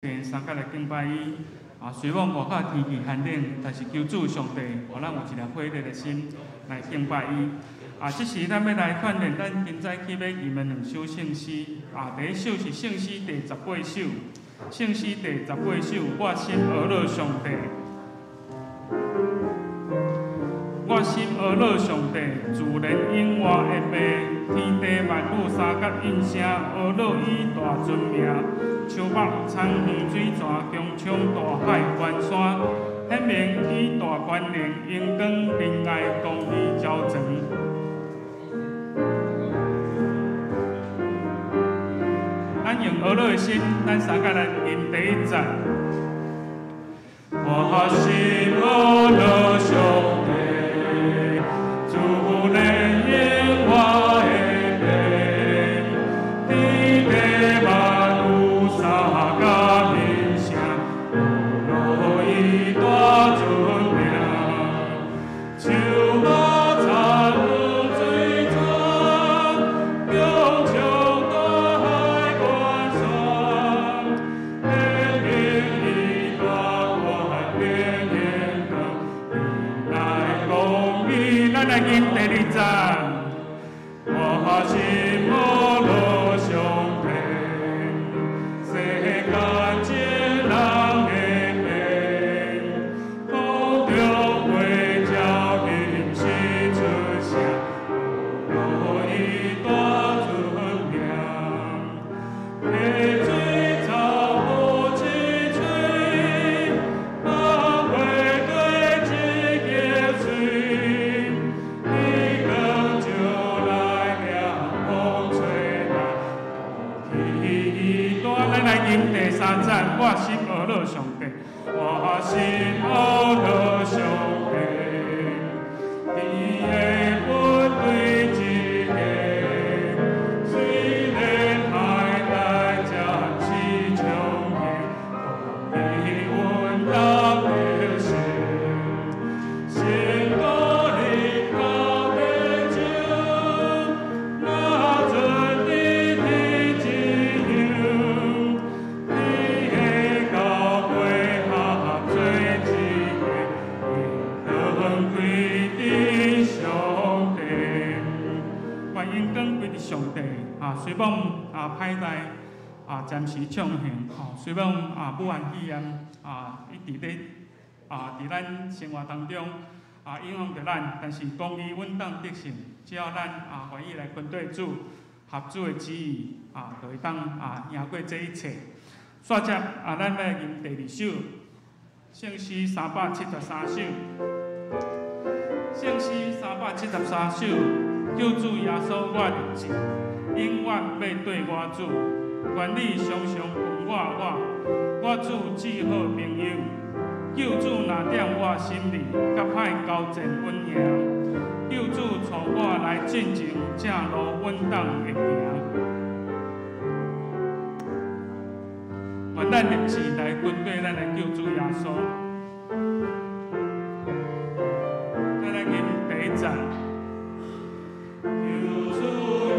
三佮來敬拜伊。啊，雖罔外口天氣寒冷，但是求主上帝，予咱有一個火熱的心來敬拜伊。啊，這時咱欲來勸勉咱今早起欲吟的兩首聖詩。啊，第一首是聖詩第18首，聖詩第十八首，我心呵咾上帝。我心呵咾上帝，自然永活的命，天地萬物相佮應聲，呵咾伊大尊名。樹木田園水泉，穹蒼大海群山，顯明伊大權能，榮光仁愛公義昭彰。咱用呵咾的心，咱相佮來吟第一節。我心呵咾上帝，自然永活的命，天地萬物相佮應聲，呵咾伊大尊名。樹木田園水泉，穹蒼大海群山，顯明伊大權能，榮光仁愛公義。咱來吟第二節。我心呵咾上帝，世間眾人的命，空中飛鳥吟詩出聲，呵咾伊大尊名。溪水草木青翠，百花對一結穗，日光照來涼風吹來，公義伊大。咱來吟第三節，我心呵咾上帝，我心呵咾上帝，伊的不對一個，雖然海大暫時暢行，公義穩當得勝。神高立高天上，若準佇天一樣，你的教誨合做一個，榮光歸佇上帝。願榮光歸佇上帝。啊，雖罔啊歹代啊暫時暢行，吼，雖罔啊武漢肺炎啊一直咧啊佇咱生活當中啊影響著咱，但是公義穩當得勝，只要咱啊願意來跟綴主，合主的旨意啊，就會當啊贏過這一切。煞接啊，咱來吟第二首聖詩373首，聖詩373首，救主耶穌，我立志，永遠欲綴我主，願你常常分我我，我主至好朋友。救主若踮我心裡，較歹交戰穩贏。救主帶我來進前，正路穩當會行。願咱立志來跟綴咱的救主耶穌。咱來吟第一節。救主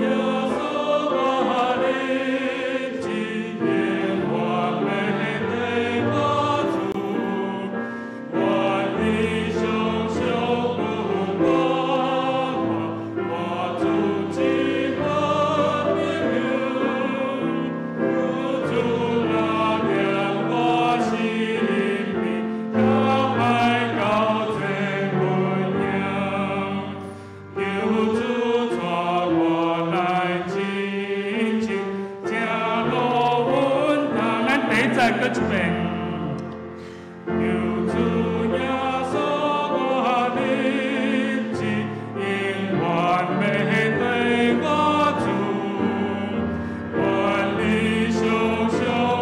耶穌，我立志，永遠欲綴我主，願你常常分我我，我主至好朋友。救主若踮我身邊，較歹交戰穩贏。求主帶我來進前，正路穩當。咱第一節閣一遍。求主耶穌，我立志，永遠欲綴我主，願你常常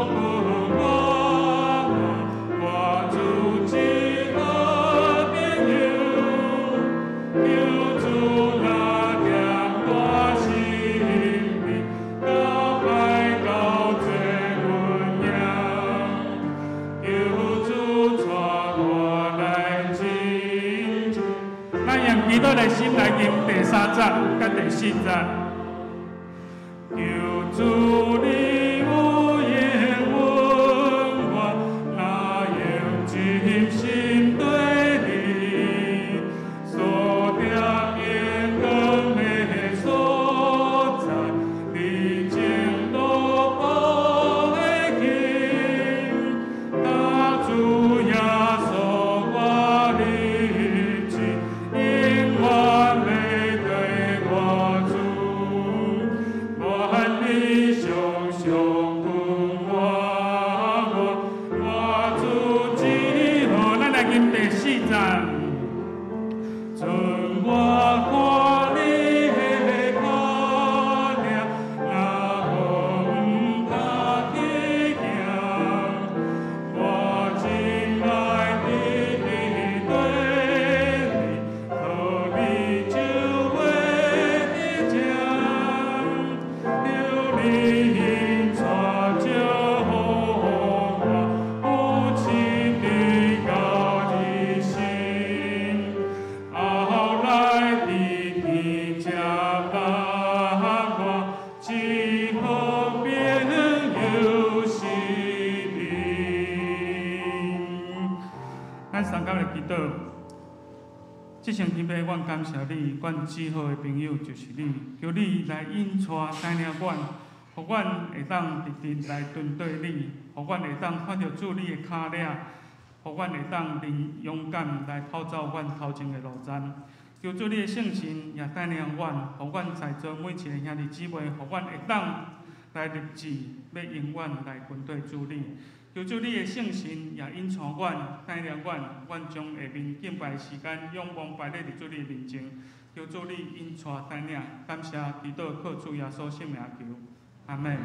分我我，我主至好朋友。求主若踮我身邊，較歹交戰穩贏。求主帶我來進前。咱用祈禱的心來吟第三節佮第四節。求主你有應允，難。准我看你的跤領，若無毋通去行，我真愛直直對你，予你就會佇這，求你引帶祝福我，有親的到日新。後來佇天才放我，只好朋友是你。咱三甲來祈禱，至聖天父，阮感謝你，阮至好的朋友就是你，求你來引帶帶領阮，予阮會當直直來跟隨你，予阮會當看著主你的跤領，予阮會當勇敢來跑走阮頭前的路程。求主你的聖神也帶領阮，予阮在座每一个兄弟姊妹，予阮會當來立志，欲永遠來跟隨主你。求主你的聖神也引帶阮、帶領阮，阮將下面敬拜的時間仰望擺列佇主你的面前。求主你引帶帶領，感謝祈禱靠主耶穌聖名求，阿們。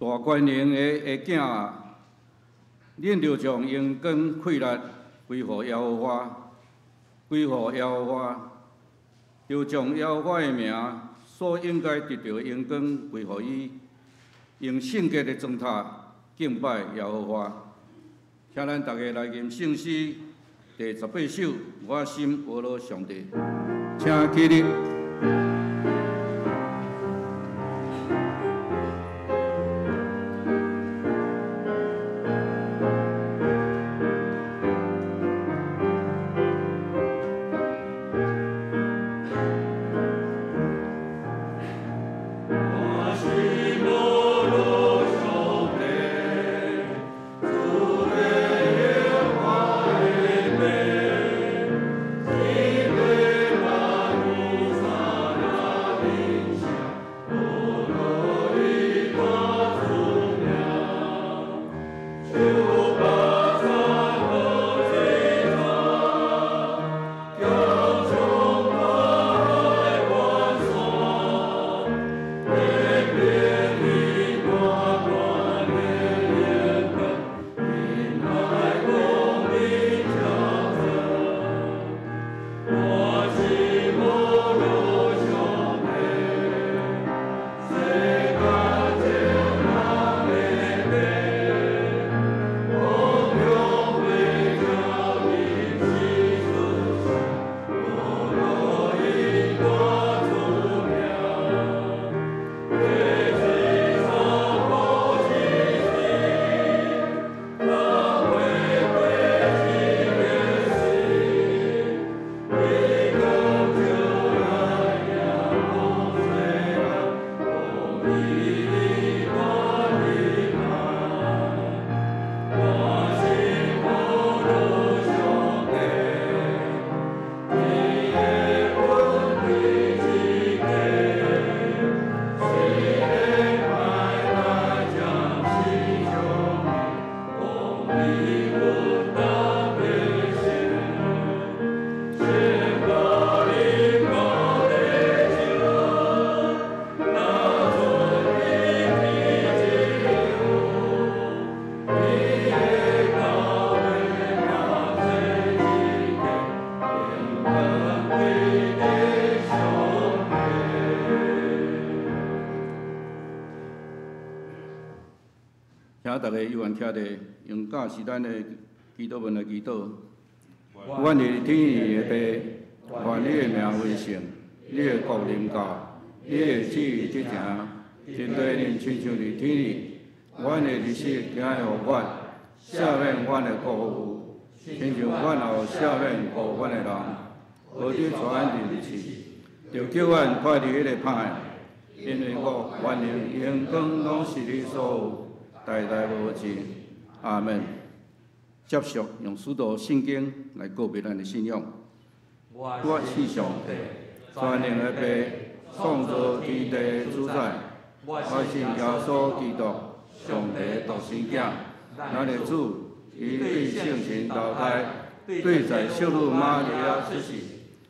大權能的囝啊，恁著將榮光氣力歸予耶和華，歸予耶和華，就將耶和華的名所應該得著的榮光歸予伊，用聖潔的燈塔敬拜耶和華。請咱逐家來吟聖詩第18首，我心呵咾上帝，請起立。請逐家有緣徛佇，用教示咱的祈禱文來祈禱。阮佇天的父，願你的名為聖，你的國臨到，你的旨意執行，佇地面親像佇天裡。阮的日食今日予阮，赦免阮的過誤，親像阮也有赦免過阮的人。無得帶阮入試，著救阮脫離彼個歹的，因為國、權能、榮光攏是你所有，代代無盡。阿門。接續用使徒信經來告別咱的信仰。我信上帝，全能的父，創造天地的主宰。我信耶穌基督，上帝獨生囝，咱的主，伊對聖神投胎，對在聖女瑪利亞出世，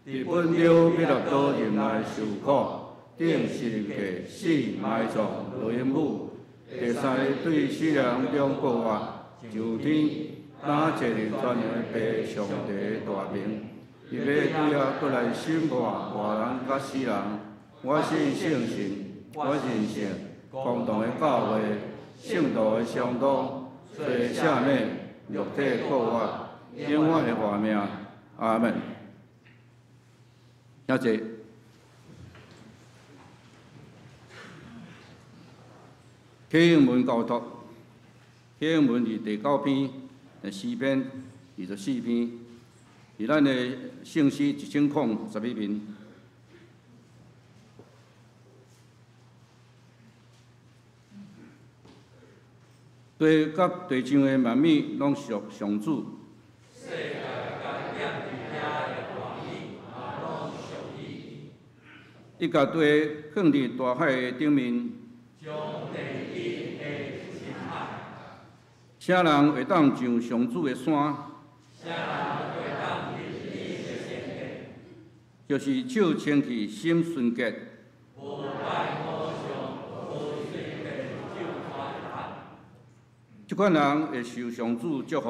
佇本丟彼拉多任內受苦，釘十字架，死埋葬，落陰府，第三日對死人中復活，上天，若坐佇全能的父上帝的大明，伊欲對遐閣來審判活人佮死人。我信聖神，我認聖公同的教會，聖徒的相通，罪赦免，肉體復活，永遠的活命。阿門。請坐。啟應文交託，啟應文是第九篇，詩篇24篇，是咱的聖詩1011篇。地佮地上的萬物攏屬上主。世界佮踮佇遐的大魚嘛攏屬伊。伊共地放佇大海的頂面。將地基下深海。啥人會當上上主的山？啥人會當入伊的聖殿？就是手清氣、心純潔。無拜偶像、無隨便咒詛的人。這款人會受上主祝福。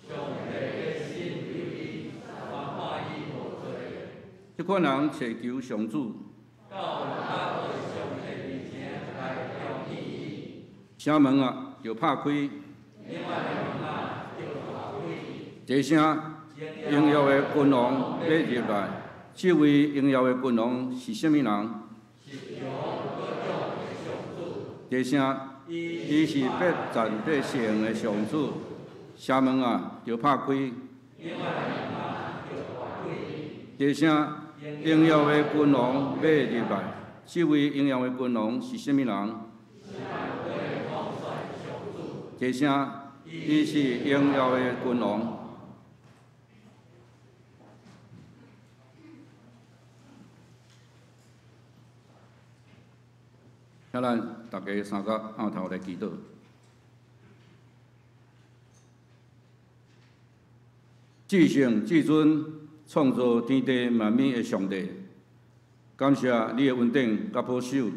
上帝的心留伊，歡喜伊這款人揣求上主。城門啊，著拍開。這聲榮耀的君王欲入來，這位榮耀的君王是啥物人？這聲，伊是必戰必勝的上主。城門啊，著拍開。這聲榮耀的君王欲入來，這位榮耀的君王是啥物人？這聲，伊是榮耀的君王。請咱大家三甲奀頭來祈禱。至聖至尊創造天地萬物的上帝，感謝你的恩典佮保守，予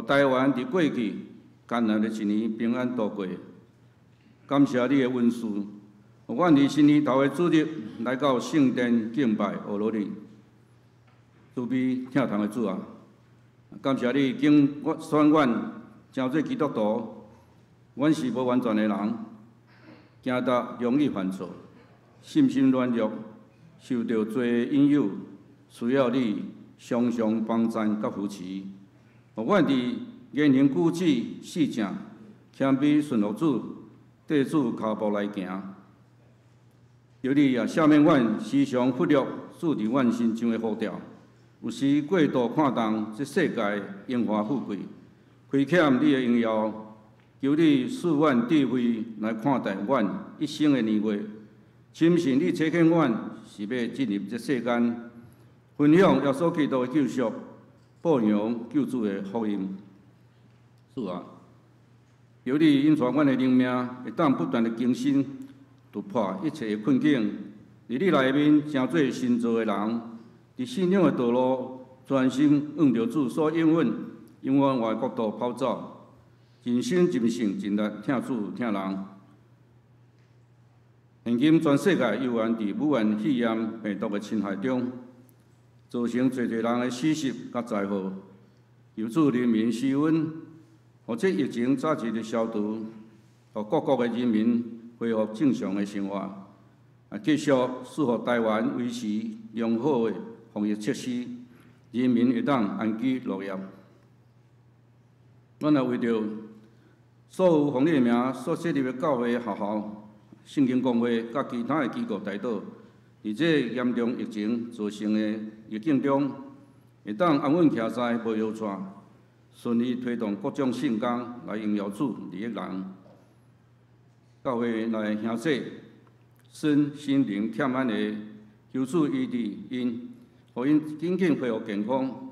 台灣佇過去艱難的一年平安度過。感謝你的恩賜，予阮佇新年頭的主日來到聖殿敬拜阿羅你，慈悲疼痛的主啊！感謝你揀選阮成做基督徒，阮是無完全的人，行得容易犯錯，信心軟弱，受著罪引誘，需要你常常幫贊佮扶持。予阮佇言行舉止四正，謙卑順服主，綴主跤步來行。求你也赦免阮時常忽略主佇阮身上的呼召。有時過度看重這世界榮華富貴，虧欠你的榮耀。求你賜阮智慧來看待阮一生的年月，深信你差遣阮是欲進入這世間，分享耶穌基督的救贖，報揚救主的福音。主啊，求你引帶阮的靈命，會當不斷的更新，突破一切的困境，佇你內面成做新造的人。佇信仰的道路，專心向著主所應允，永遠活的國度跑走，盡心盡性盡力疼主疼人。現今全世界猶原佇武漢肺炎病毒的侵害中，造成濟濟人的死失佮災禍。求主憐憫施恩，予這疫情早日的消除，予各國的人民恢復正常的生活，啊，繼續賜予台灣維持良好的防疫設施，人民會當安居樂業。阮也為著所有奉你的名所設立的教會、學校、聖經公會佮其他的機構代禱，佇這嚴重疫情造成的逆境中，會當安穩徛在無搖掣，順利推動各種聖工來榮耀主、利益人。教會內兄弟身心靈欠安的，求主醫治𪜶，予𪜶緊緊恢復健康，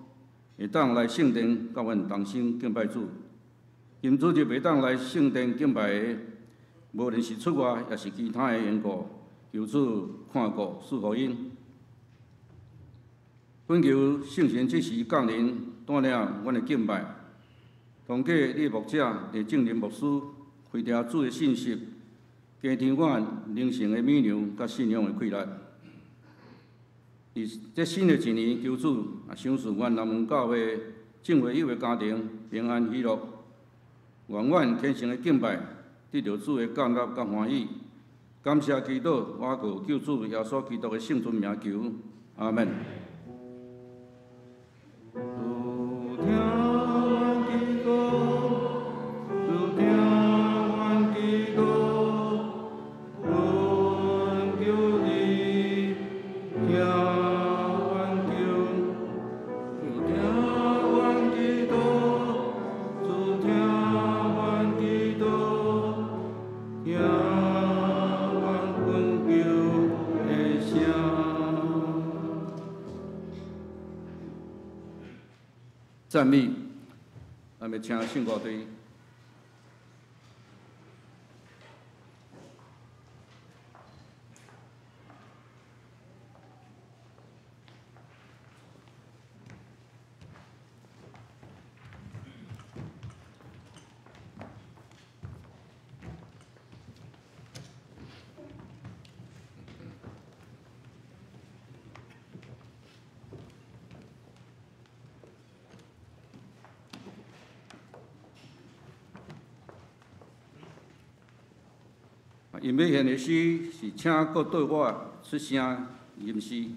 會當來聖殿佮阮同心敬拜主。今主日袂當來聖殿敬拜的，無論是出外抑是其他的緣故，求主看顧賜予𪜶。懇求聖神這時降臨，帶領阮的敬拜。通過你的牧者鄭正林牧師，開聽主的信息，加添阮靈性的美糧佮信仰的氣力。佇這新的一年，求主啊賞賜阮南門教會眾會友的家庭平安喜樂，願阮虔誠的敬拜得著主的接納佮歡喜。感謝祈禱，我靠救主耶穌基督的聖尊名求，阿們。主聽阮祈禱，主聽阮祈禱，懇求你聽阮求。主聽阮祈禱，主聽阮祈禱，聽阮懇求的聲。讚美，咱欲請聖歌隊。𪜶欲獻的詩是請閣對我出聲吟詩。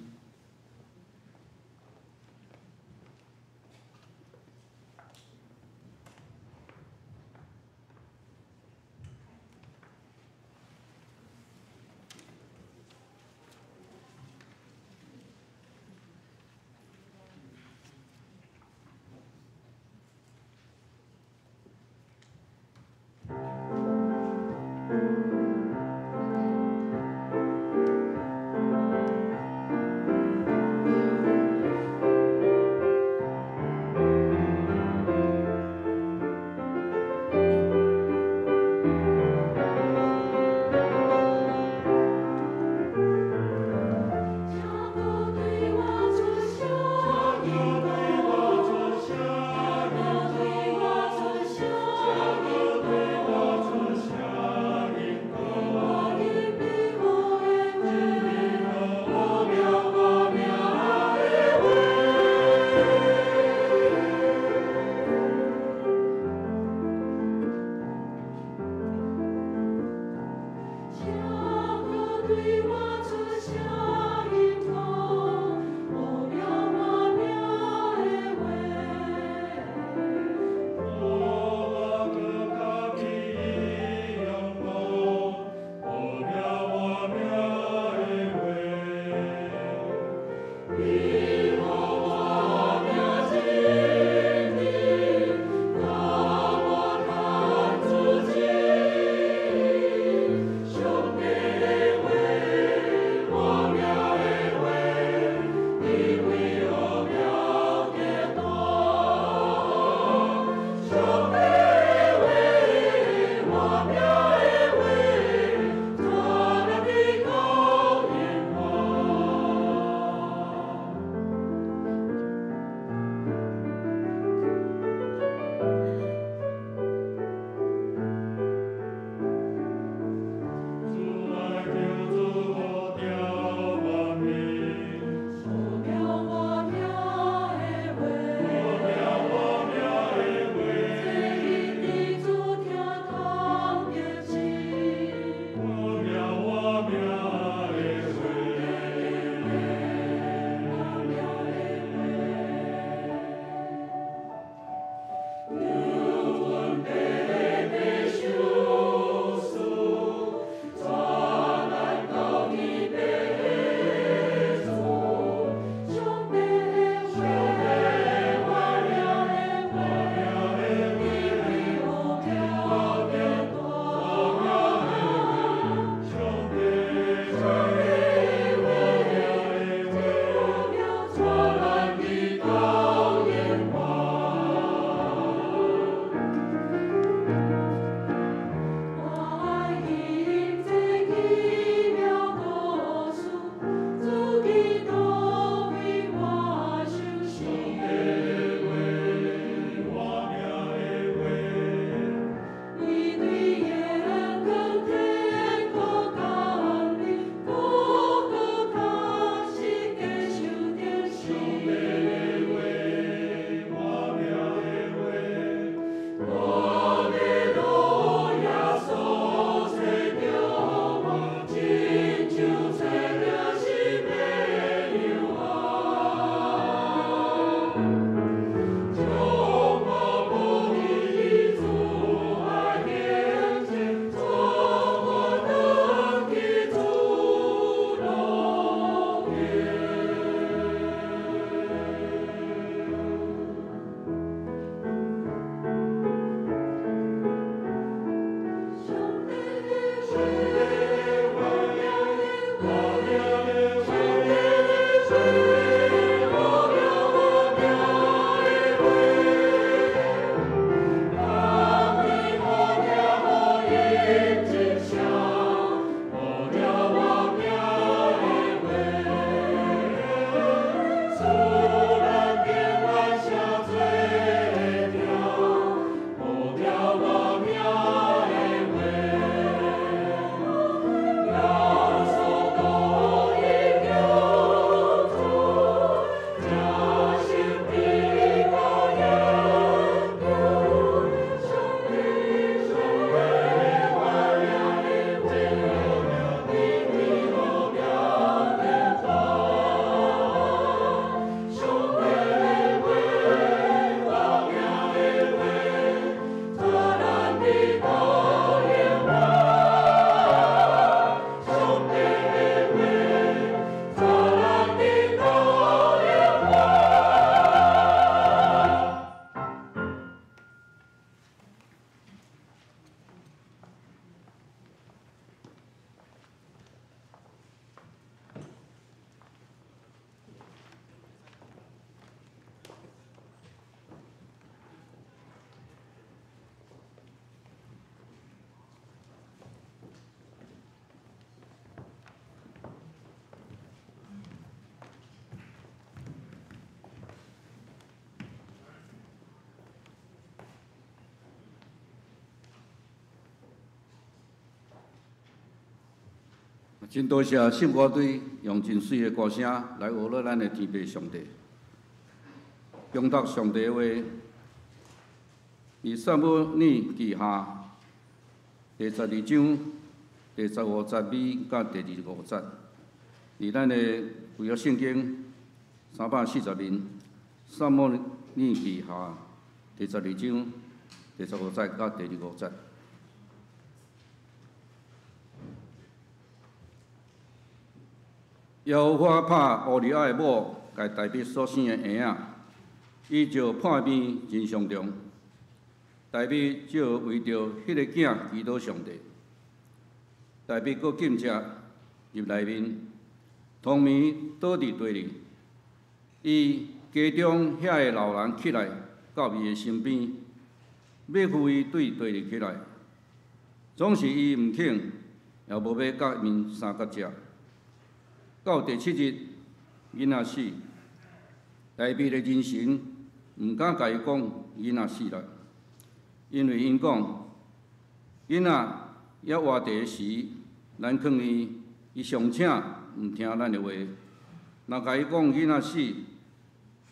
真多謝聖歌隊用真媠的歌聲來呵咾咱的天父上帝，誦讀上帝的話，佇撒母耳記下第十二章第十五節尾到第二十五節，佇咱的舊約聖經340面，撒母耳記下第十二章第十五節到第二十五節。耶和華拍烏利亞的某，共大衛所生的嬰仔，伊就破病真傷重。大衛就為著彼個囝祈禱上帝。大衛閣禁食入內面，通暝倒佇地裡。伊家中遐个老人起來到伊的身邊，欲扶伊對地裡起來，總是伊毋肯，也無欲佮𪜶相共食。到第七日，囡仔死，大衛的人神毋敢共伊講囡仔死啦，因為𪜶講囡仔猶活著的時，咱勸伊，伊尚且毋聽咱的話。若共伊講囡仔死，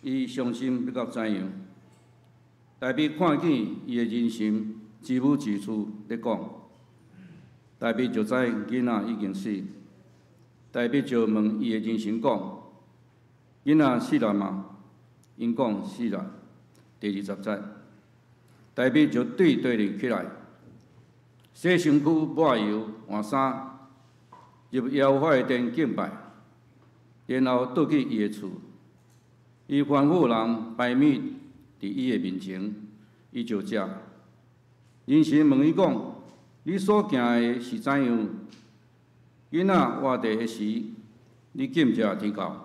伊傷心欲到怎樣？大衛看見伊的人神自語自敘咧講，大衛就知囡仔已經死。大衛就問伊的人神講：囡仔死了嗎？𪜶講死了。第二十節，大衛就對地裡起來，洗身軀、抹油、換衫，入耶和華的殿敬拜，然後倒去伊的厝。伊吩咐人擺物佇伊的面前，伊就食。人神問伊講：你所行的是怎樣？囡仔活著的時，你禁食天到；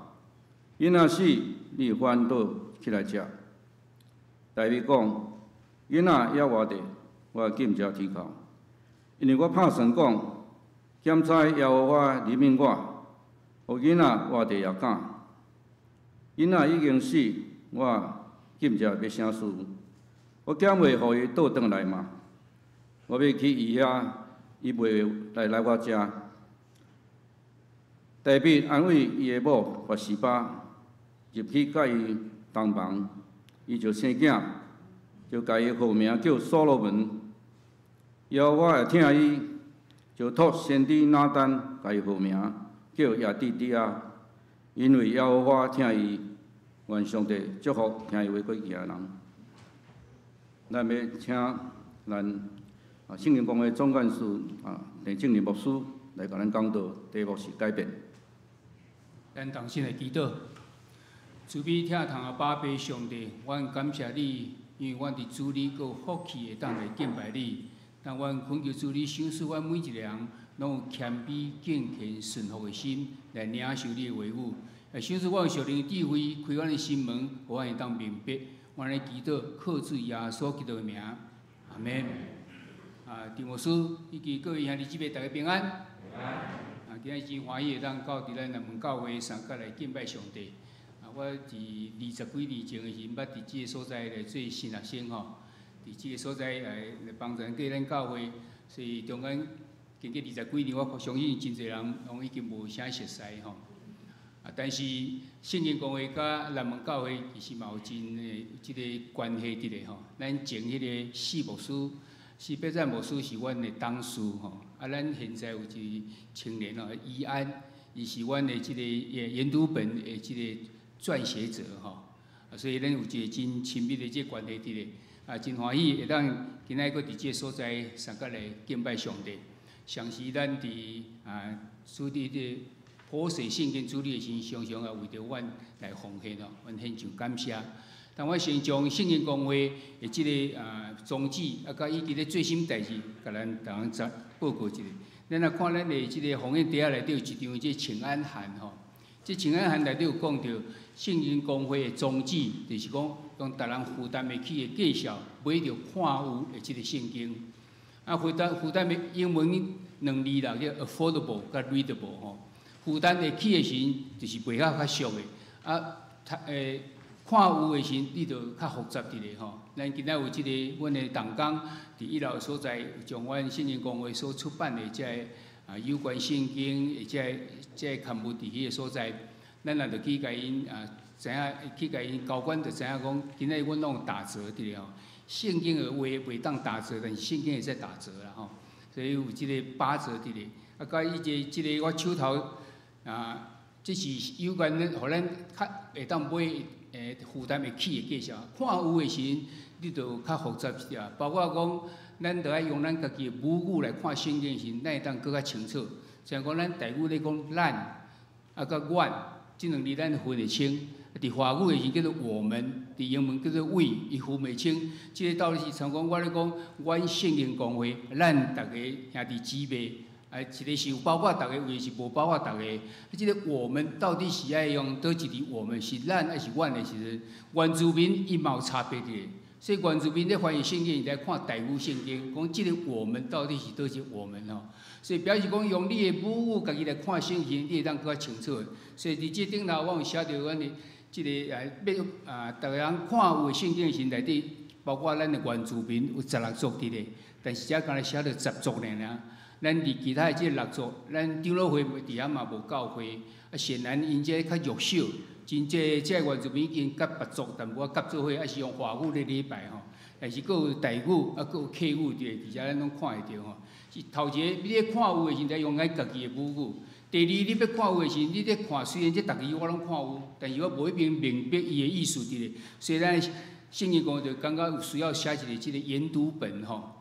囡仔死，你反倒起來食。大衛講：囡仔猶活著，我禁食天到，因為我拍算講，檢查耶和華憐憫我，予囡仔活著也敢。囡仔已經死，我禁食欲啥事？我敢會予伊倒轉來嗎？我欲去伊遐，伊袂來來我遮。大衛安慰伊的某拔示巴，入去佮伊同房，伊就生囝，就共伊號名叫所羅門。耶和華也疼伊，就託先知拿單共伊號名叫耶底底亞，因為耶和華疼伊，願上帝祝福聽伊話過行的人。咱欲請咱聖靈公會總幹事鄭正林牧師來共咱講道，題目是改變。咱同心來祈禱，慈悲疼痛的阿爸上帝，阮感謝你，因為阮佇主裡閣有福氣會當來敬拜你。但阮懇求主你賞賜阮每一个人，攏有謙卑、敬虔、順服的心來領受你的話語。也賞賜阮屬靈的智慧，開阮的心門，予阮會當明白。阮來祈禱，靠主耶穌基督的名，阿們。陳牧師以及各位兄弟姊妹，大家平安。今日真歡喜會當到佇咱南門教會相佮來敬拜上帝。我佇二十幾年前的時陣，捌佇這個所在來做新學生吼，佇這個所在來來幫助過咱教會，所以中間經過二十幾年，我相信真濟人攏已經無啥熟似吼。但是聖經公會佮南門教會其實嘛有真的這個關係佇咧吼。咱前彼个四牧師，四伯贊牧師是阮的董事吼。咱現在有一个青年哦，伊安，伊是阮的這个研讀本的這個撰寫者吼。所以咱有一个真親密的這個關係佇咧。真歡喜會當今仔日閣佇這個所在相佮來敬拜上帝。上時咱佇主日的破碎聖經主日的時，常常也為著阮來奉獻哦，阮獻上感謝。但我先將聖經公會的這个宗旨，佮以及咧最新代誌，共咱逐人再報告一下。咱若看咱的這个奉獻袋仔內底有一張這請安函吼，這請安函內底有講著聖經公會的宗旨，就是講用逐人負擔會起的價數買著看有的這个聖經。負擔負擔的英文兩字啦，叫 affordable 佮 readable 吼。負擔會起的時，就是賣較較俗的。讀看有的時，你就較複雜一點吼。咱今仔有這個，阮的同工佇一樓所在，將阮聖經公會所出版的這个有關聖經或者這刊物佇彼个所在，咱若著去共𪜶知影去共𪜶交換，就知影講，今仔日阮攏有打折佇咧吼。聖經的話袂當打折，但是聖經會使打折啦吼。所以有這个八折佇咧。佮伊這這个我手頭這是有關咱，予咱較會當買負擔會起的價錢。看有的時陣，你就較複雜一點。包括講，咱著愛用咱家己的母語來看聖經的時陣，咱會當閣較清楚。像講咱台語咧講咱，佮阮，這兩字咱分會清。佇華語的時叫做我們，佇英文叫做 we，伊分袂清。這个道理是像講，我咧講，阮聖靈公會，咱逐个兄弟姊妹，一个是有包括逐个，有的是無包括逐个。這个我們到底是愛用佗一字？我們是咱還是阮的時陣，原住民伊嘛有差別的。所以原住民咧翻譯聖經，伊來看台語聖經，講這个我們到底是佗一我們吼。所以表示講用你的母語家己來看聖經，你會當閣較清楚。所以佇這頂頭，我有寫著阮的這个欲逐个人看有的聖經的時陣內底，包括咱的原住民有十六族佇咧，但是遮干焦寫著十族爾爾。咱佇其他的這六族，咱長老會佇遐嘛無教會，顯然𪜶這較弱小，真濟這原住民已經佮別族淡薄仔合做伙，抑是用華語咧禮拜吼，但是閣有台語，閣有客語佇咧，佇遮咱攏看會著吼。是頭一个，你咧看有的時陣，用咱家己的母語；第二，你欲看有的時陣，你咧看雖然這逐字我攏看有，但是我無一定明白伊的意思佇咧。所以咱聖經公會就感覺有需要寫一个這个研讀本吼。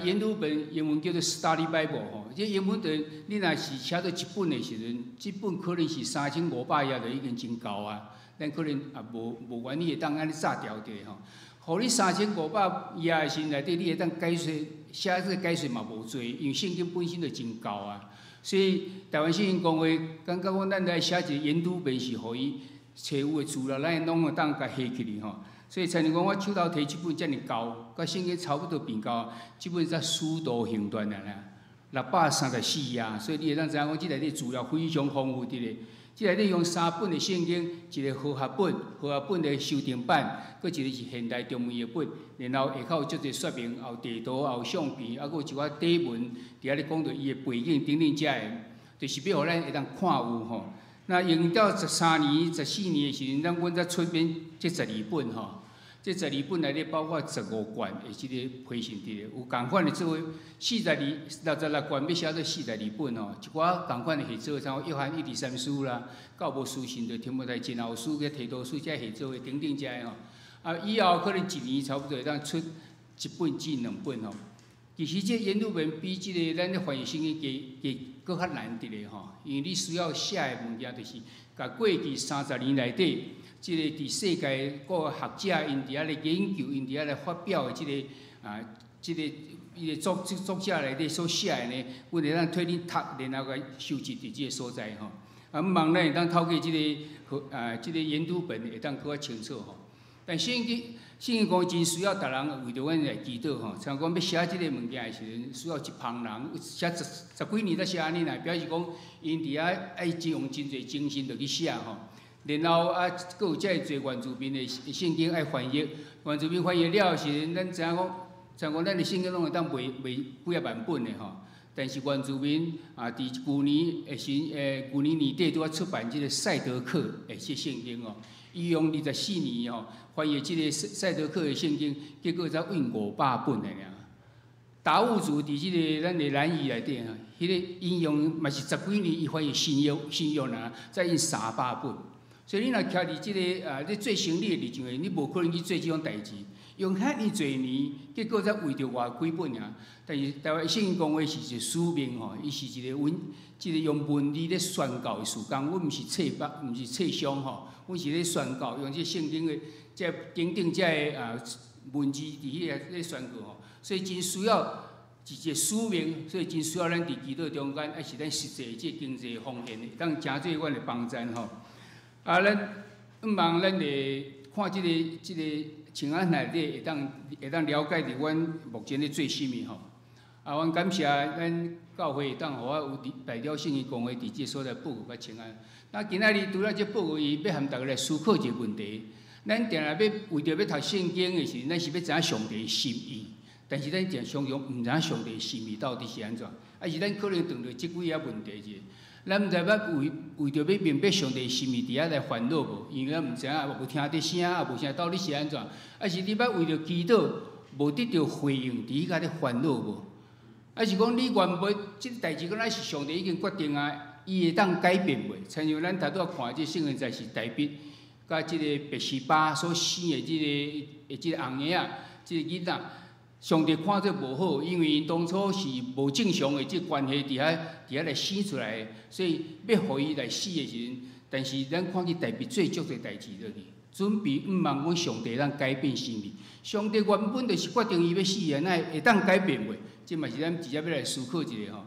研讀本英文叫做 Study Bible 吼，這英文就你若是寫做一本的時陣，這本可能是3500頁就已經真厚啊。咱可能也無願意會當按呢紮牢著吼。予你三千五百頁的時陣內底，你會當解說寫這个解說嘛無濟，因為聖經本身就真厚啊。所以台灣聖經公會感覺講，咱來寫一个研讀本是予伊揣有的資料，咱攏會當共下起去吼。所以，親像講我手頭提這本遮爾厚，佮聖經差不多變厚，這本才《使徒行傳》爾爾，634頁，所以你會當知影講，這內底資料非常豐富佇咧。這內底用三本的聖經，一个和合本，和合本的修訂版，閣一个是現代中文譯本，然後下口有足濟說明，有地圖，有相片，閣有一寡底文，佇遐咧講著伊的背景等等遮个，就是欲予咱會當看有吼。那用到13年、14年的時陣，咱阮才出版這十二本吼。這十二本內底包括十五卷的這个批信佇咧，有仝款的做42、66卷，欲寫做42本吼。一寡仝款的合作，像約翰一二三書啦，到無書信就提摩太前後書、佮提多書這合作的等等遮个吼。以後可能一年差不多會當出一本至兩本吼。其實這研讀本比這个咱咧翻譯聖經加加閣較難佇咧吼，因為你需要寫的物件就是共過去30年內底，這个佇世界各個學者𪜶佇遐咧研究，𪜶佇遐咧發表的這个這个伊个作者內底所寫的呢，阮會當替恁讀，然後共收集佇這个所在吼。毋望咱會當透過這个這个研讀本會當閣較清楚吼。但聖經聖經講真需要逐人為著阮來祈禱吼，像講欲寫這个物件的時陣，需要一幫人寫十十幾年才寫按呢啦，表示講𪜶佇遐愛真用真濟精神落去寫吼。然後閣有遮爾濟原住民的聖經愛翻譯，原住民翻譯了時陣，咱知影講，像講咱的聖經攏會當賣賣幾仔萬本的吼。但是原住民佇舊年的時，舊年年底拄仔出版這个賽德克的這聖經哦，伊用24年吼翻譯這个賽德克的聖經，結果才印500本的爾。達悟族佇這个咱的蘭嶼內底吼，彼个𪜶用嘛是十幾年，伊翻譯新約新約爾，才印300本。所以你若徛佇這个咧做生理的立場，你無可能去做這種代誌。用遐爾濟年，結果才為著偌幾本爾。但是台灣聖經公會是一個使命吼，伊是一個文，這个用文字咧宣教的事工。阮毋是冊北，毋是冊商吼，阮是咧宣教，用這聖經的這等等這个文字佇彼个咧宣告吼。所以真需要一個使命，所以真需要咱佇祈禱中間，抑是咱實際這經濟奉獻，會當誠做阮的幫贊吼。咱毋望咱會看這个這个清安內底會當了解著阮目前咧做啥物吼。阮感謝咱教會會當予我有代表聖經公會佇這个所在報告佮清安。那今仔日除了這報告，伊欲和逐家來思考一個問題：咱定定欲為著欲讀聖經的時陣，咱是欲知影上帝的心意。但是咱定常常毋知影上帝的心意到底是按怎。抑是咱可能碰著這幾仔問題者？咱毋知捌為為著欲明白上帝心意佇遐來煩惱無？因為咱毋知影，無聽著聲，也無啥到底是按怎？抑是你捌為著祈禱無得著回應，佇彼個咧煩惱無？抑是講你原本這个代誌，敢若是上帝已經決定啊，伊會當改變袂？親像咱頭拄仔看這聖經在是大衛佮這个拔示巴所生的這个紅嬰仔，這个囡仔，上帝看做無好，因為𪜶當初是無正常的這個關係佇遐來生出來的，所以欲予伊來死的時陣，但是咱看見大衛做足濟代誌落去，準備毋茫講上帝通改變心意，上帝原本就是決定伊欲死的，哪會會當改變袂？這嘛是咱直接欲來思考一下吼。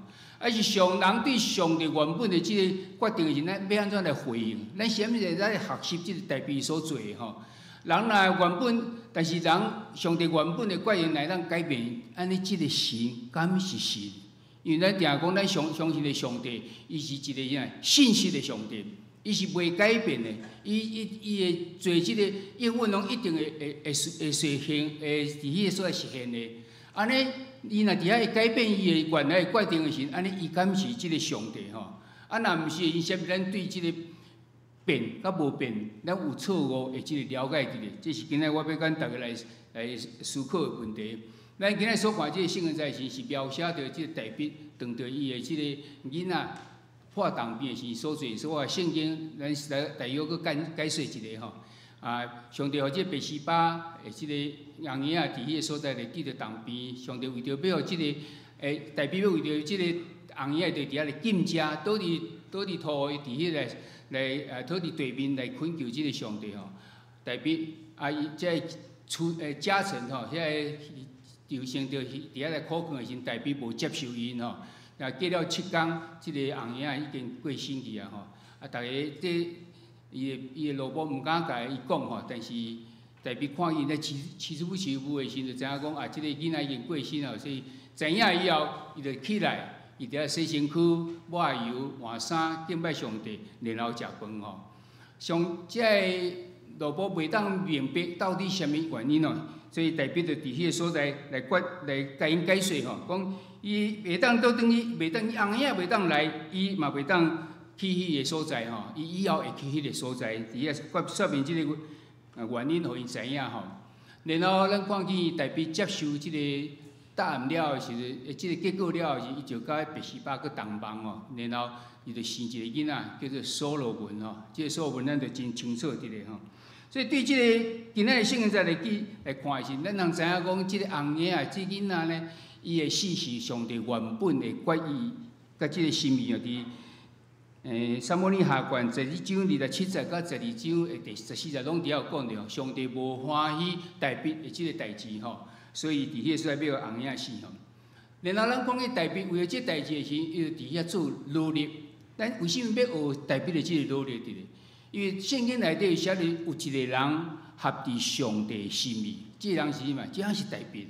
抑是上人對上帝原本的這个決定的時陣，咱欲按怎來回應？咱啥物會來學習這個大衛所做的吼？人若原本，但是人上帝原本的決定來當改變，按呢這个神敢是神？因為咱定講，咱相相信的上帝，伊是一个啥信實的上帝，伊是袂改變的。伊伊伊會做這个應允攏一定會會會會實現，會佇彼个所在實現的。按呢，伊若佇遐會改變伊的原來的決定的時，按呢伊敢是這个上帝吼？啊，若毋是，伊啥物咱對這个變佮無變，咱有錯誤的這个了解佇咧。這是今仔我欲佮逐家來來思考的問題。咱今仔所看這个聖經在是是描寫著這个大衛當著伊的這个囡仔破銅邊的時所做所話聖經，咱是來大約閣解解說一下吼。啊，上帝予這个拔示巴的這个紅嬰仔佇彼个所在來佇著銅邊，上帝為著欲予這个大衛欲為著這個紅嬰仔佇遐來禁食，倒佇倒佇土佇彼个來倒佇地面來懇求這个上帝吼。大衛啊，伊這个出家臣吼，遐个求生著佇遐來苦勸的時陣，大衛無接受𪜶吼。啊，過了7工，這个紅嬰仔已經過身去啊吼。啊，逐家這伊的伊的老母毋敢共伊講吼，但是大衛看伊咧起起初起舞的時陣，就知影講啊，這个囡仔已經過身了，所以知影以後，伊就起來，伊佇遐洗身軀、抹油、換衫，敬拜上帝，然後食飯吼。上這个老母袂當明白到底啥物原因哦，所以大衛就佇彼个所在來決來共𪜶解說吼，講伊袂當倒轉去，袂當紅嬰袂當來，伊嘛袂當去彼个所在吼，伊以後會去彼个所在，佇遐說明這个原因，予𪜶知影吼。然後咱看見大衛接受這个答案了的時陣，這个結果了的時，伊就佮拔示巴閣同房吼，然後伊就生一个囡仔，叫做所羅門吼。這个所羅門咱就真清楚佇咧吼。所以對這个今仔的聖經在來記來看的時，咱通知影講，這个紅嬰仔這囡仔呢，伊的死是上帝原本的決意，佮這个心意哦，佇撒母耳下卷十二章27節到十二章的第14節，攏佇遐有講著，上帝無歡喜大衛的這个代誌吼，所以佇彼个所在欲予紅嬰仔死吼。然後咱講起大衛為著這代誌的時，伊就佇遐做奴隸。咱為啥物欲學大衛的這个努力佇咧？因為聖經內底寫著有一个人合佇上帝心意，這個人是啥物？這人是大衛。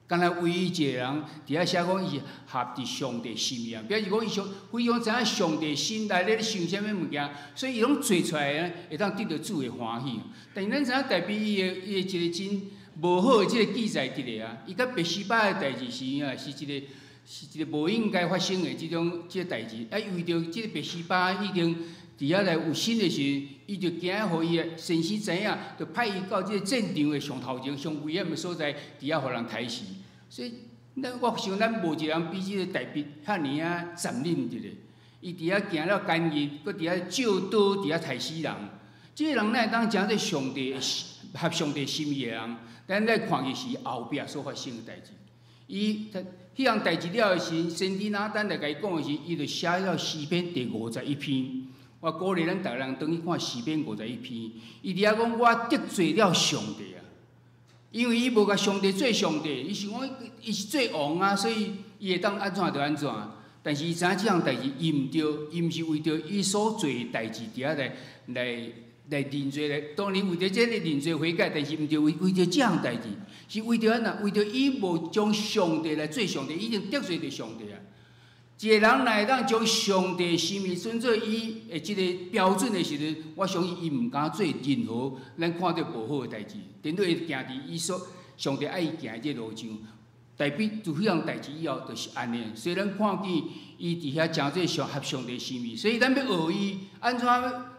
敢若唯一一个人佇遐寫講伊是合佇上帝心意啊，表示講伊上非常知影上帝心內咧想啥物物件，所以伊攏做出來呢，會當得著主的歡喜。但是咱知影大衛伊的一個真無好的這个記載佇咧啊，伊佮拔示巴的代誌是啊，是一个是一个無應該發生的這種這个代誌。啊，為著這个拔示巴已經佇遐來有身的時陣，伊就驚予伊的先生知影，就派伊到這个戰場的上頭前、上危險的所在，佇遐予人刣死。所以，咱我想咱無一個人比這個大衛遐爾仔殘忍佇咧。伊佇遐行了監獄，閣佇遐借刀佇遐刣死人。這個人哪會當成做上帝合上帝心意的人？咱來看伊是後壁所發生的代誌。伊彼項代誌了的時，先知拿單來共伊講的時，伊就寫了詩篇第51篇。我鼓勵咱逐个人轉去看詩篇五十一篇。伊佇遐講：我得罪了上帝啊！因為伊無共上帝做上帝，伊想講伊是做王啊，所以伊會當按怎就按怎。但是伊知影這項代誌伊毋對，伊毋是為著伊所做的代誌佇遐來來來認罪來。當然為著這个認罪悔改，但是毋對為為著這項代誌，是為著按怎？為著伊無將上帝來做上帝，已經得罪著上帝啊！一個人若會當將上帝心意當做伊的這个標準的時陣，我相信伊毋敢做任何咱看著無好的代誌，顛倒會行佇伊所上帝愛伊行的這个路上。大卫自彼项代志以后，就是按呢。所以咱看见伊伫遐成做上合上帝心意，所以咱欲学伊按怎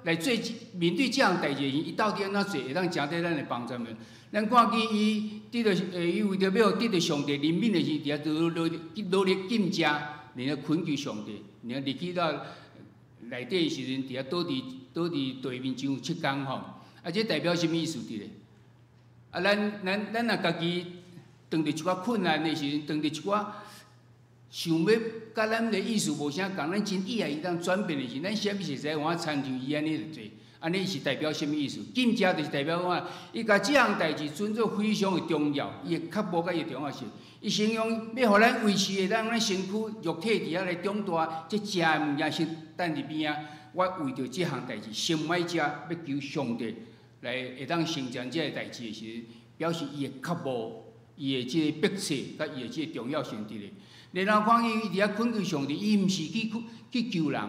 来做面对這項代誌時，伊到底按怎做，會當成做咱的幫助們。咱看見伊得著，伊為著欲得著上帝憐憫的時，佇遐努努努力禁食，然後懇求上帝，然後入去到內底的時陣，佇遐倒佇地面上7工吼。啊，這代表啥物意思佇咧？啊，咱若家己當著一寡困難的時陣，當著一寡想欲佮咱的意思無啥仝，咱真意愛伊當轉變的時，咱啥物是會使換親像伊按呢來做？按呢是代表啥物意思？禁食就是代表講，伊共這項代誌尊做非常的重要，伊的確無佮伊的重要性。伊形容欲予咱維持的，咱咱身軀肉體佇遐來長大，這食的物件先等佇邊仔。我為著這項代誌，先毋愛食，欲求上帝來會當成就這个代誌的時陣，表示伊的確無，伊的這個迫切，佮伊的這個重要性佇咧。然後看見伊佇遐懇求上帝，伊毋是去求人，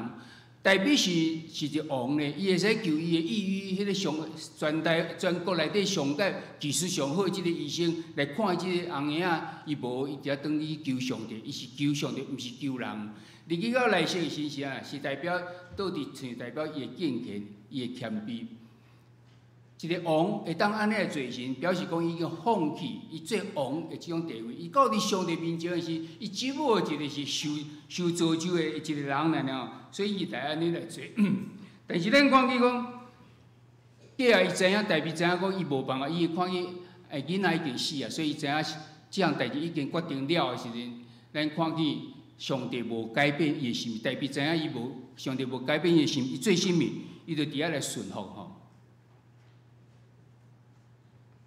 大衛是一個王呢，伊會使求伊的御醫，彼個上全台全國內底上蓋技術上好的這個醫生來看這個紅嬰仔，伊無，伊佇遐轉去求上帝，伊是求上帝，毋是求人。入去到內室的時是啊，是代表倒佇像代表伊的敬虔，伊的謙卑。一個王會當按呢來做時，表示講伊已經放棄伊做王的這種地位。伊到佇上帝面前的時，伊只不過一個是受造就的一個人爾爾，所以伊才按呢來做。但是咱看見講，過後伊知影，大衛知影講伊無辦法，伊會看見囡仔已經死啊，所以伊知影這項代誌已經決定了的時陣，咱看見上帝無改變伊的心，大衛知影伊無上帝無改變伊的心，伊做啥物，伊就佇遐來順服吼。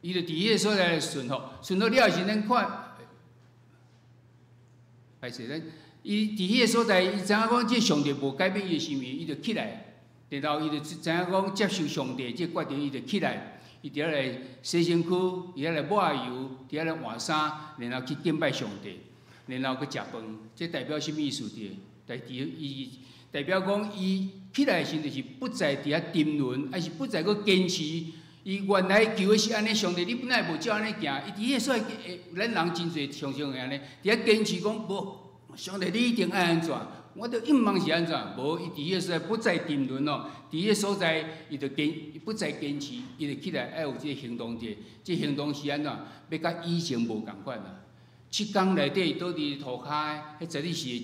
伊就佇彼个所在來順服，順服了時，咱看，歹勢，咱伊佇彼个所在，伊知影講這上帝無改變伊的心意，伊就起來，然後伊就知影講接受上帝這個決定，伊就起來，伊佇遐來洗身軀，佇遐來抹油，佇遐來換衫，然後去敬拜上帝，然後閣食飯，這代表啥物意思？佇代伊代表講伊起來的時陣，就是不再佇遐沉淪，抑是不再閣堅持。伊原來求的是按呢，上帝你本來無照按呢行，伊佇彼個所在，咱人真濟常常會按呢，佇遐堅持講無，上帝你一定愛按怎，我著永望是按怎，無伊佇彼個所在不再沉淪哦，佇彼個所在伊就堅不再堅持，伊就起來愛有這個行動者，這個行動是按怎，欲佮以前無仝款啊。7工內底倒佇塗跤，彼絕對是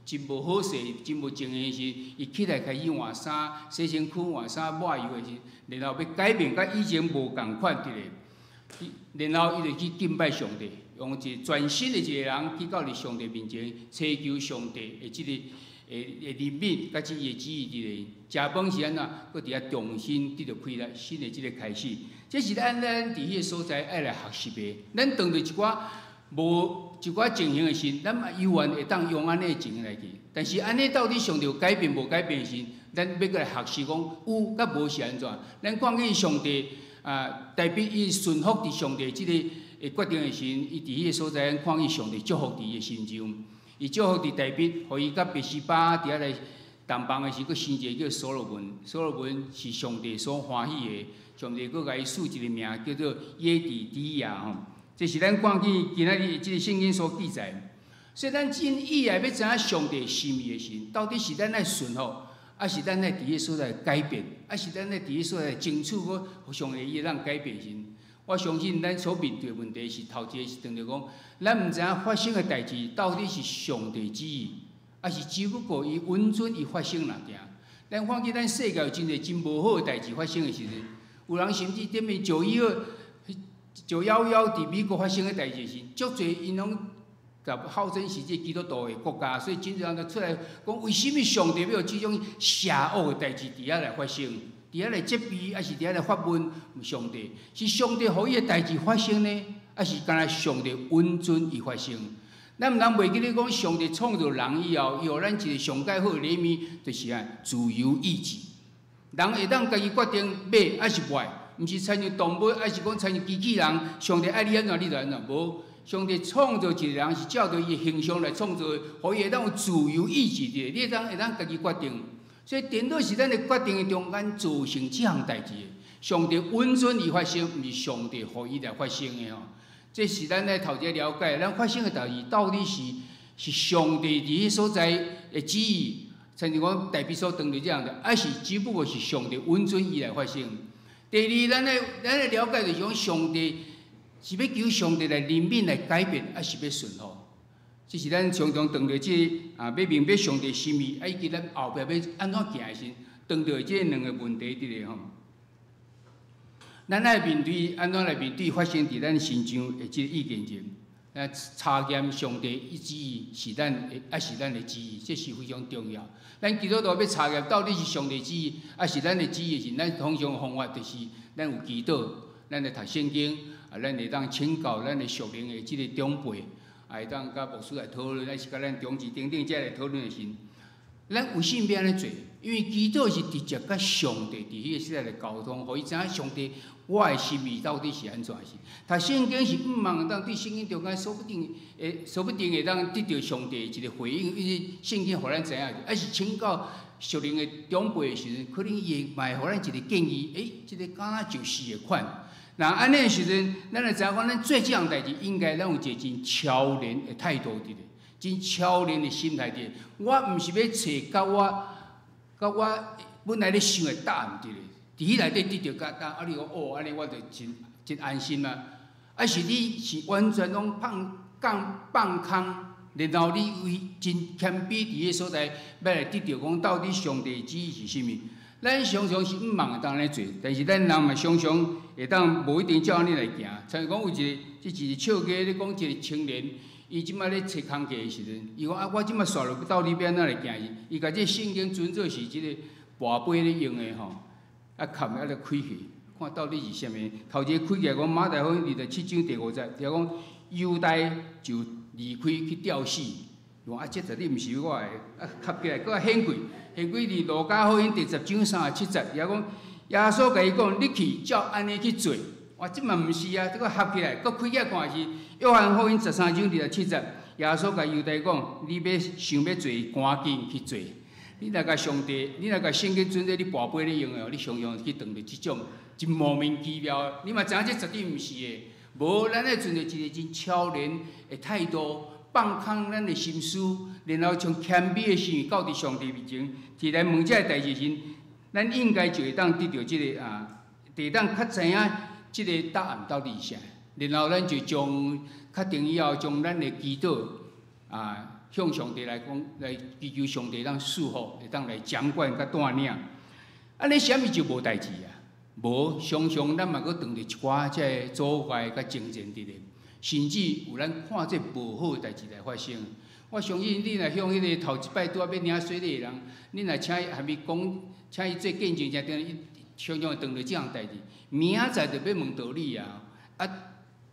真無好勢、真無情形時，伊起來開始換衫、洗身軀、換衫、抹油的時，然後欲改變佮以前無仝款佇咧，然後伊就去敬拜上帝，用一個全新的一個人去到佇上帝面前，尋求上帝的這個的憐憫，佮這伊的旨意佇咧。食飯是按怎，閣佇遐重新得著開來新的這個開始。這是咱佇彼個所在愛來學習的。咱當著一寡無一寡情形的時，咱嘛猶原會當用按呢的情形來去。但是按呢到底上帝有改變無改變時，咱欲閣來學習講有佮無是按怎？咱看見上帝啊，代表伊順服佇上帝這個的決定的時，伊佇彼個所在，咱看見上帝祝福佇伊的身上。伊祝福佇大衛，予伊佮拔示巴佇遐來同房的時，閣生一個叫所羅門。所羅門是上帝所歡喜的，上帝閣共伊賜一個名叫做耶底底亞吼。這是咱看見今仔日這个聖經所記載，所以咱真意愛欲知影上帝心意的時，到底是咱愛順服，抑是咱愛佇彼个所在改變，抑是咱愛佇彼个所在爭取閣上帝伊會當改變時，我相信咱所面對的問題是頭一個是當著講，咱毋知影發生的代誌到底是上帝旨意，抑是只不過伊允准伊發生爾爾。咱看見咱世界有真濟真無好的代誌發生的時陣，有人甚至踮咧9·11佇美國發生的代誌時，足濟𪜶攏共號稱是這基督徒的國家，所以真濟人就出來講，為啥物上帝欲予這種邪惡的代誌佇遐來發生？佇遐來責備，抑是佇遐來發問上帝？是上帝予伊的代誌發生呢，抑是干焦上帝允准伊發生？咱毋通袂記咧講，上帝創造人以後，伊予咱一個上蓋好的禮物，就是按自由意志。人會當家己決定買抑是賣。毋是親像動物，抑是講親像機器人。上帝愛你按怎，你就按怎。無，上帝創造一個人是照著伊的形象來創造的，予伊會當有自由意志的，你會當家己決定。所以，顛倒是咱的決定的中間造成這項代誌的。上帝允准伊發生，毋是上帝予伊來發生的吼。這是咱來頭一个了解，咱發生的代誌到底是上帝佇彼所在的旨意，親像講大必所當著這樣的，抑是只不過是上帝允准伊來發生。第二，咱來了解就是講上帝是欲求上帝來憐憫來改變，抑是欲順服？這是咱常常當著這个欲明白上帝心意，以及咱後壁欲按怎行的時，當著這兩個問題佇咧吼。咱愛面對按怎來面對發生佇咱身上的這个意見者？咱查驗上帝旨意是咱的，抑是咱的旨意，這是非常重要。咱基督徒欲查驗到底是上帝旨意，抑是咱的旨意時，咱通常方法就是咱有祈禱，咱來讀聖經，咱會當請教咱的屬靈的這个長輩，會當佮牧師來討論，抑是佮咱長執等等這來討論的時，咱為啥物欲按呢做？因為祈禱是直接佮上帝佇彼個時代來溝通，予伊知影上帝我的心意到底是按怎是。讀聖經是毋茫當對聖經中間，說不定會當得著上帝一个回應，因為聖經予咱知影，抑是請教屬靈的長輩的時陣，可能伊會嘛會予咱一个建議，這个敢若就是的款。若按呢的時陣，咱會知影講，咱做這項代誌，應該咱有一个真超然的態度佇咧，真超然的心態佇咧。我毋是欲揣佮我本來咧想的答案佇咧，佇彼內底得著佮答案，你講哦，按呢我就真真安心啊。抑是你是完全攏放放放空，然後你為真謙卑佇彼个所在，欲來得著講到底上帝旨意是啥物？咱常常是毋茫會當按呢做，但是咱人嘛常常會當無一定照按呢來行。親像講有一个，這一個笑話咧講一个青年，伊這擺咧揣工課的時陣，伊講啊，我這擺煞落到底欲按怎來行？伊共這聖經尊做是這个跋杯咧用的吼，蓋咧開去，看到底是啥物。頭一个開起來講馬太福音27章第5節，就講猶大就離開去吊死。伊講啊，這絕對毋是我的，蓋起來閣較顯貴。顯貴佇路加福音第10章37節，伊講耶穌共伊講，你去照按呢去做。哇，這嘛毋是啊，這个合起來，閣開起來看是約翰福音13章27節，耶穌共猶大講，你欲想欲做，趕緊去做。你若共上帝，你若共聖經準做你跋杯咧用的，你常常去撞著這種真莫名其妙的。你嘛知影這絕對毋是的。無，咱愛存著一个真超然的態度，放空咱的心思，然後將謙卑的心到佇上帝面前，佇來問這个代誌時，咱應該就會當得著這个，就會當較知影這个答案到底是啥。然後咱就將確定以後，將咱的祈禱向上帝來講，來祈求上帝當賜福，會當來掌管佮帶領。按呢啥物就無代誌啊？無，常常咱嘛閣撞著一寡這个阻礙佮爭戰佇咧，甚至有咱看這無好的代誌來發生。我相信你若向彼个頭一擺拄仔欲領洗禮的人，你若請伊含伊講，請伊做見證，才伊常常會撞著這項代誌。明仔載就欲問道理啊，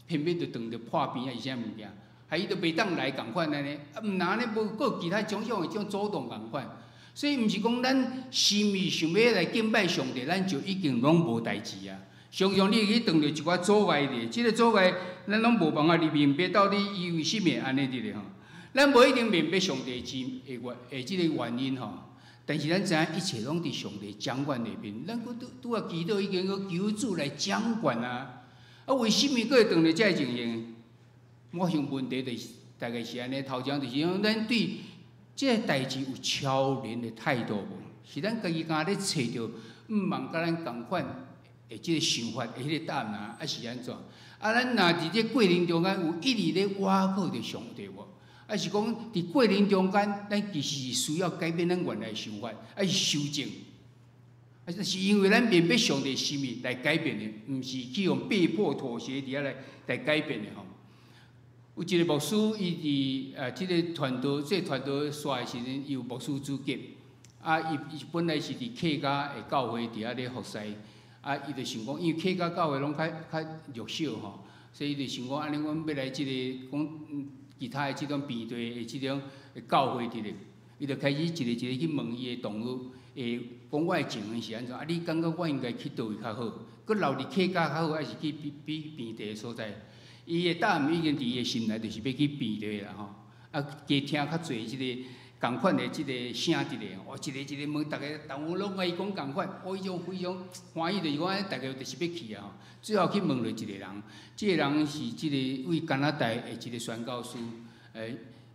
偏偏就撞著破病抑是啥物件，害伊就袂當來仝款按呢。毋若按呢無閣有其他種種的這種阻擋仝款。所以毋是講咱心意想欲來敬拜上帝，咱就已經攏無代誌啊。常常你會去撞著一寡阻礙咧，這个阻礙咱攏無辦法去明白到底伊為啥物會按呢佇咧吼。咱無一定明白上帝之的原的這个原因吼，但是咱知影一切攏佇上帝掌管內面。咱閣拄拄仔祈禱已經閣求主來掌管啊！為啥物閣會撞著這个情形？我想問題就是大概是按呢，頭前就是講咱對這个代誌有超然的態度無？是咱家己敢咧揣著，毋茫佮咱仝款的這个想法的彼个答案啊，抑是按怎？咱若佇這過程中間有一直咧倚靠著上帝無？抑是講佇過程中間，咱其實是需要改變咱原來的想法，抑是修正？是因為咱明白上帝心意來改變的，毋是去予被迫妥協佇遐來改變的吼。有一个牧師，伊佇這个傳道，這個傳道煞的時陣，伊有牧師資格。伊本來是佇客家的教會佇遐咧服侍。伊就想講，因為客家教會攏較較弱小吼，所以伊就想講，按呢，阮欲來這个講其他的這種平地的這種教會佇咧，伊就開始一個一個去問伊的同學，會講我的情形是按怎？你感覺我應該去佗位較好？閣留佇客家較好，抑是去比比平地的所在？伊的答案已經佇伊的心內，就是欲去平地啦吼。加聽較濟這个仝款的這个省佇咧，哦，一个一个问，逐个同有攏共伊講仝款，哦，伊就非常歡喜，就是講逐个就是欲去啊吼。最後去問著一個人，這个人是這个位加拿大的一個宣教師，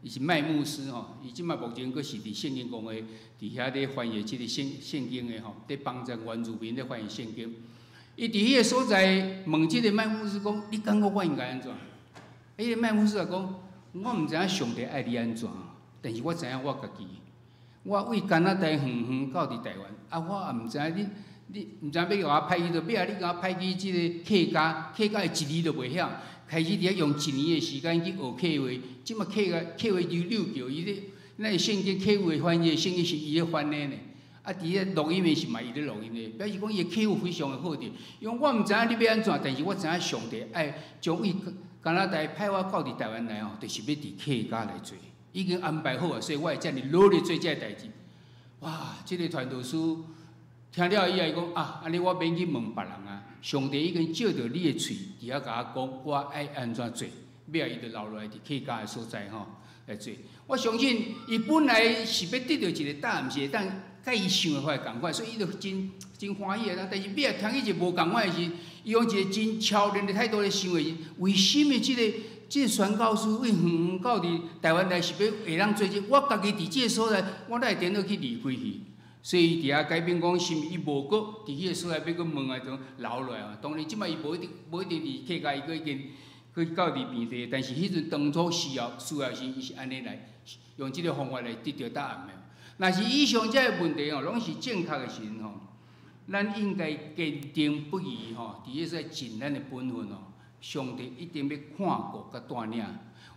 伊是麥牧師吼，伊這擺目前閣是佇聖經公會佇遐咧翻譯這个聖經的吼，佇幫助原住民咧翻譯聖經。伊佇彼个所在問這个麥牧師講：你感覺我應該按怎？彼个麥牧師就講：我毋知影上帝愛你按怎。但是我知影我家己，我為加拿大遠遠到佇台灣，啊，我也毋知影你毋知影欲共我派去佗，尾仔你共我派去這个客家，客家的一字都袂曉，開始佇遐用一年的時間去學客話，這馬客話就溜叫伊咧，咱的聖經客話翻譯聖經是伊咧翻的呢，啊，佇咧錄音的是嘛伊咧錄音的，表示講伊的客話非常的好著。伊講我毋知影你欲按怎，但是我知影上帝愛將為加拿大派我到佇台灣來吼，就是欲佇客家來做。已經安排好啊，所以我會遮爾努力做這个代誌。哇！這个傳道師聽了以後，伊講啊，按呢我免去問別人啊。上帝已經借著你的喙，佇遐共我講，我愛按怎做。尾仔伊就留落來佇客家的所在吼來做。我相信伊本來是欲得著一個答案，是會當佮伊想的法仝款，所以伊就真真歡喜啊。但是尾仔聽起一個無仝款的時，伊用一個真超然的態度來想的，為什麼這个？這个宣教師位遠遠到佇台灣來是欲會當做這個，我家己佇這个所在，我哪會顛倒去離開去？所以伊佇遐改變講，是毋伊無閣佇彼个所在欲閣問啊，種留落來啊。當然，這擺伊無一定佇客家，伊閣已經去到佇平地。但是彼陣當初需要時，伊是按呢來用這个方法來得著答案的。若是以上這个問題吼，攏是正確的時陣吼，咱應該堅定不移吼，佇彼個所在盡咱的本分吼。上帝一定欲看顧佮帶領，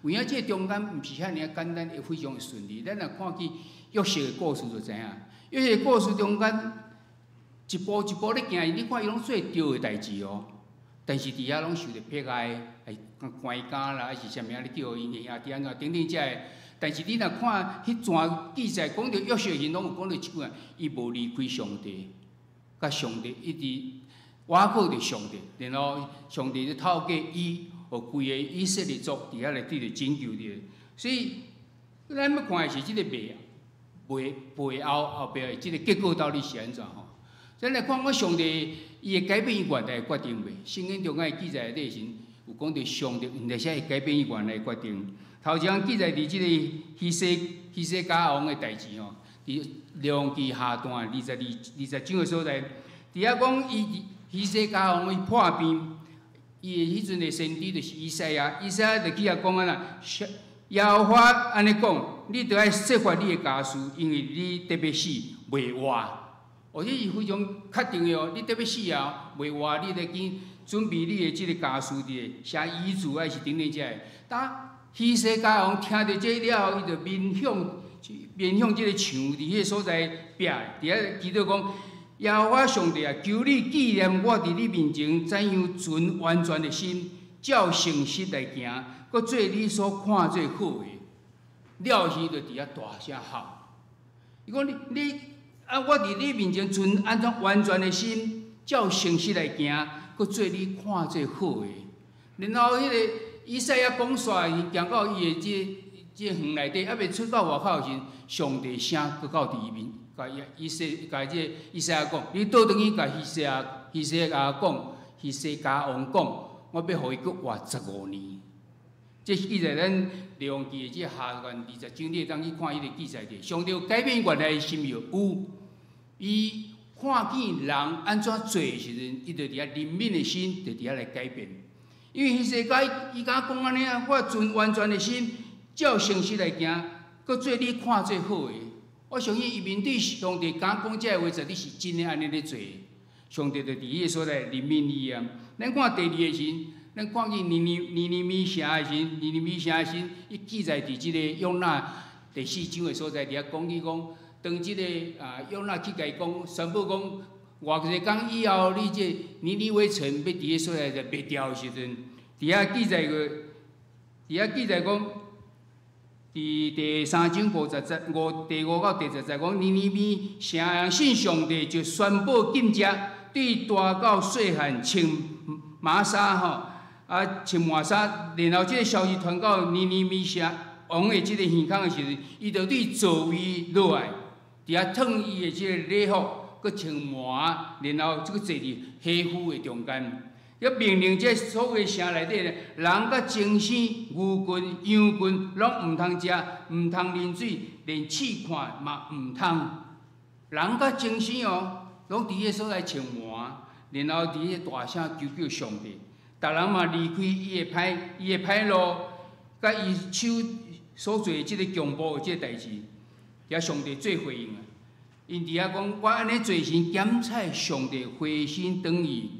有影這个中間毋是遐爾簡單，會非常的順利。咱若看見約瑟的故事就知影，約瑟的故事中間一步一步咧行，你看伊攏做對的代誌哦，但是佇遐攏受著迫害，哎，關監啦，抑是啥物仔咧叫𪜶兄弟按怎等等這个。但是你若看彼段記載，講著約瑟時，攏有講著一句話，伊無離開上帝，佮上帝一直。倚靠著上帝，然後上帝就透過伊，予規個以色列族佇遐來得著拯救著。所以，咱欲看的是這个背後壁的這个結果到底是按怎吼？咱來看，我上帝伊會改變伊原來的決定袂？聖經中間記載的時，有講著上帝毋但止會改變伊原來的決定。頭一項記載佇這个希西家王的代誌吼，佇列王紀下段22、20章的所在，佇遐講伊。希西家王伊破病，伊的彼陣的先知就是以賽亞，以賽亞就去遐講按怎，耶和華按呢講，你著愛設法你的家事，因為你得欲死，袂活。哦，這是非常確定的哦，你得欲死啊，袂活，你得緊準備你的這个家事佇咧，寫遺囑抑是等等這个。當希西家王聽著這了後，伊就面向這个牆佇彼个所在壁，佇遐祈禱講。耶和華上帝啊，求你紀念我佇你面前怎樣存完全的心，照誠實來行，閣做你所看做好的。了後，伊就佇遐大聲哭。伊講你你啊，我佇你面前存按怎完全的心，照誠實來行，閣做你看做好的。然後彼个以賽亞講煞，伊行到伊的這園內底，猶未出到外口時，上帝聲閣到佇伊面。共以這以賽亞講，你倒轉去共希西家講，希西家王講，我欲予伊閣活十五年。這是記載咱列王紀的這下卷20章，你會當去看彼个記載著。上帝有改變原來的心意，有。伊看見人按怎做的時陣，伊就佇遐憐憫的心，就佇遐來改變。因為希西家伊敢講按呢啊，我存完全的心，照誠實來行，閣做你看做好的。我相信伊面對上帝敢講這个話，絕對是真的按呢咧做。上帝就佇彼个所在憐憫伊啊。咱看第二个時，咱看見尼尼微城的時，尼尼微城的時，伊記載佇這个約拿第四章的所在，佇遐講起講，當這个約拿去共伊講，宣布講，偌濟工以後，你這尼尼微城欲佇彼个所在就滅掉的時陣，佇遐記載講。佇第三章50節，第5到第10節講，尼尼微城人信上帝，就宣布禁食，對大到細漢穿麻紗吼，啊穿麻紗，然後這个消息傳到尼尼微城，王的這个耳孔的时阵，伊就對座位落來，佇遐脫伊的這个禮服，閣穿縵，然後這个坐佇火夫的中間。佮命令這所有城內底人佮精牲、牛群、羊群，攏毋通食，毋通啉水，連試看嘛毋通。人佮精牲哦，攏佇彼个所在穿縵，然後佇彼个大聲求救上帝。逐人嘛離開伊的歹路，佮伊手所做的這个強暴的這個代誌，遐上帝做回應啊！𪜶佇遐講，我按呢做時，檢採上帝回心轉意，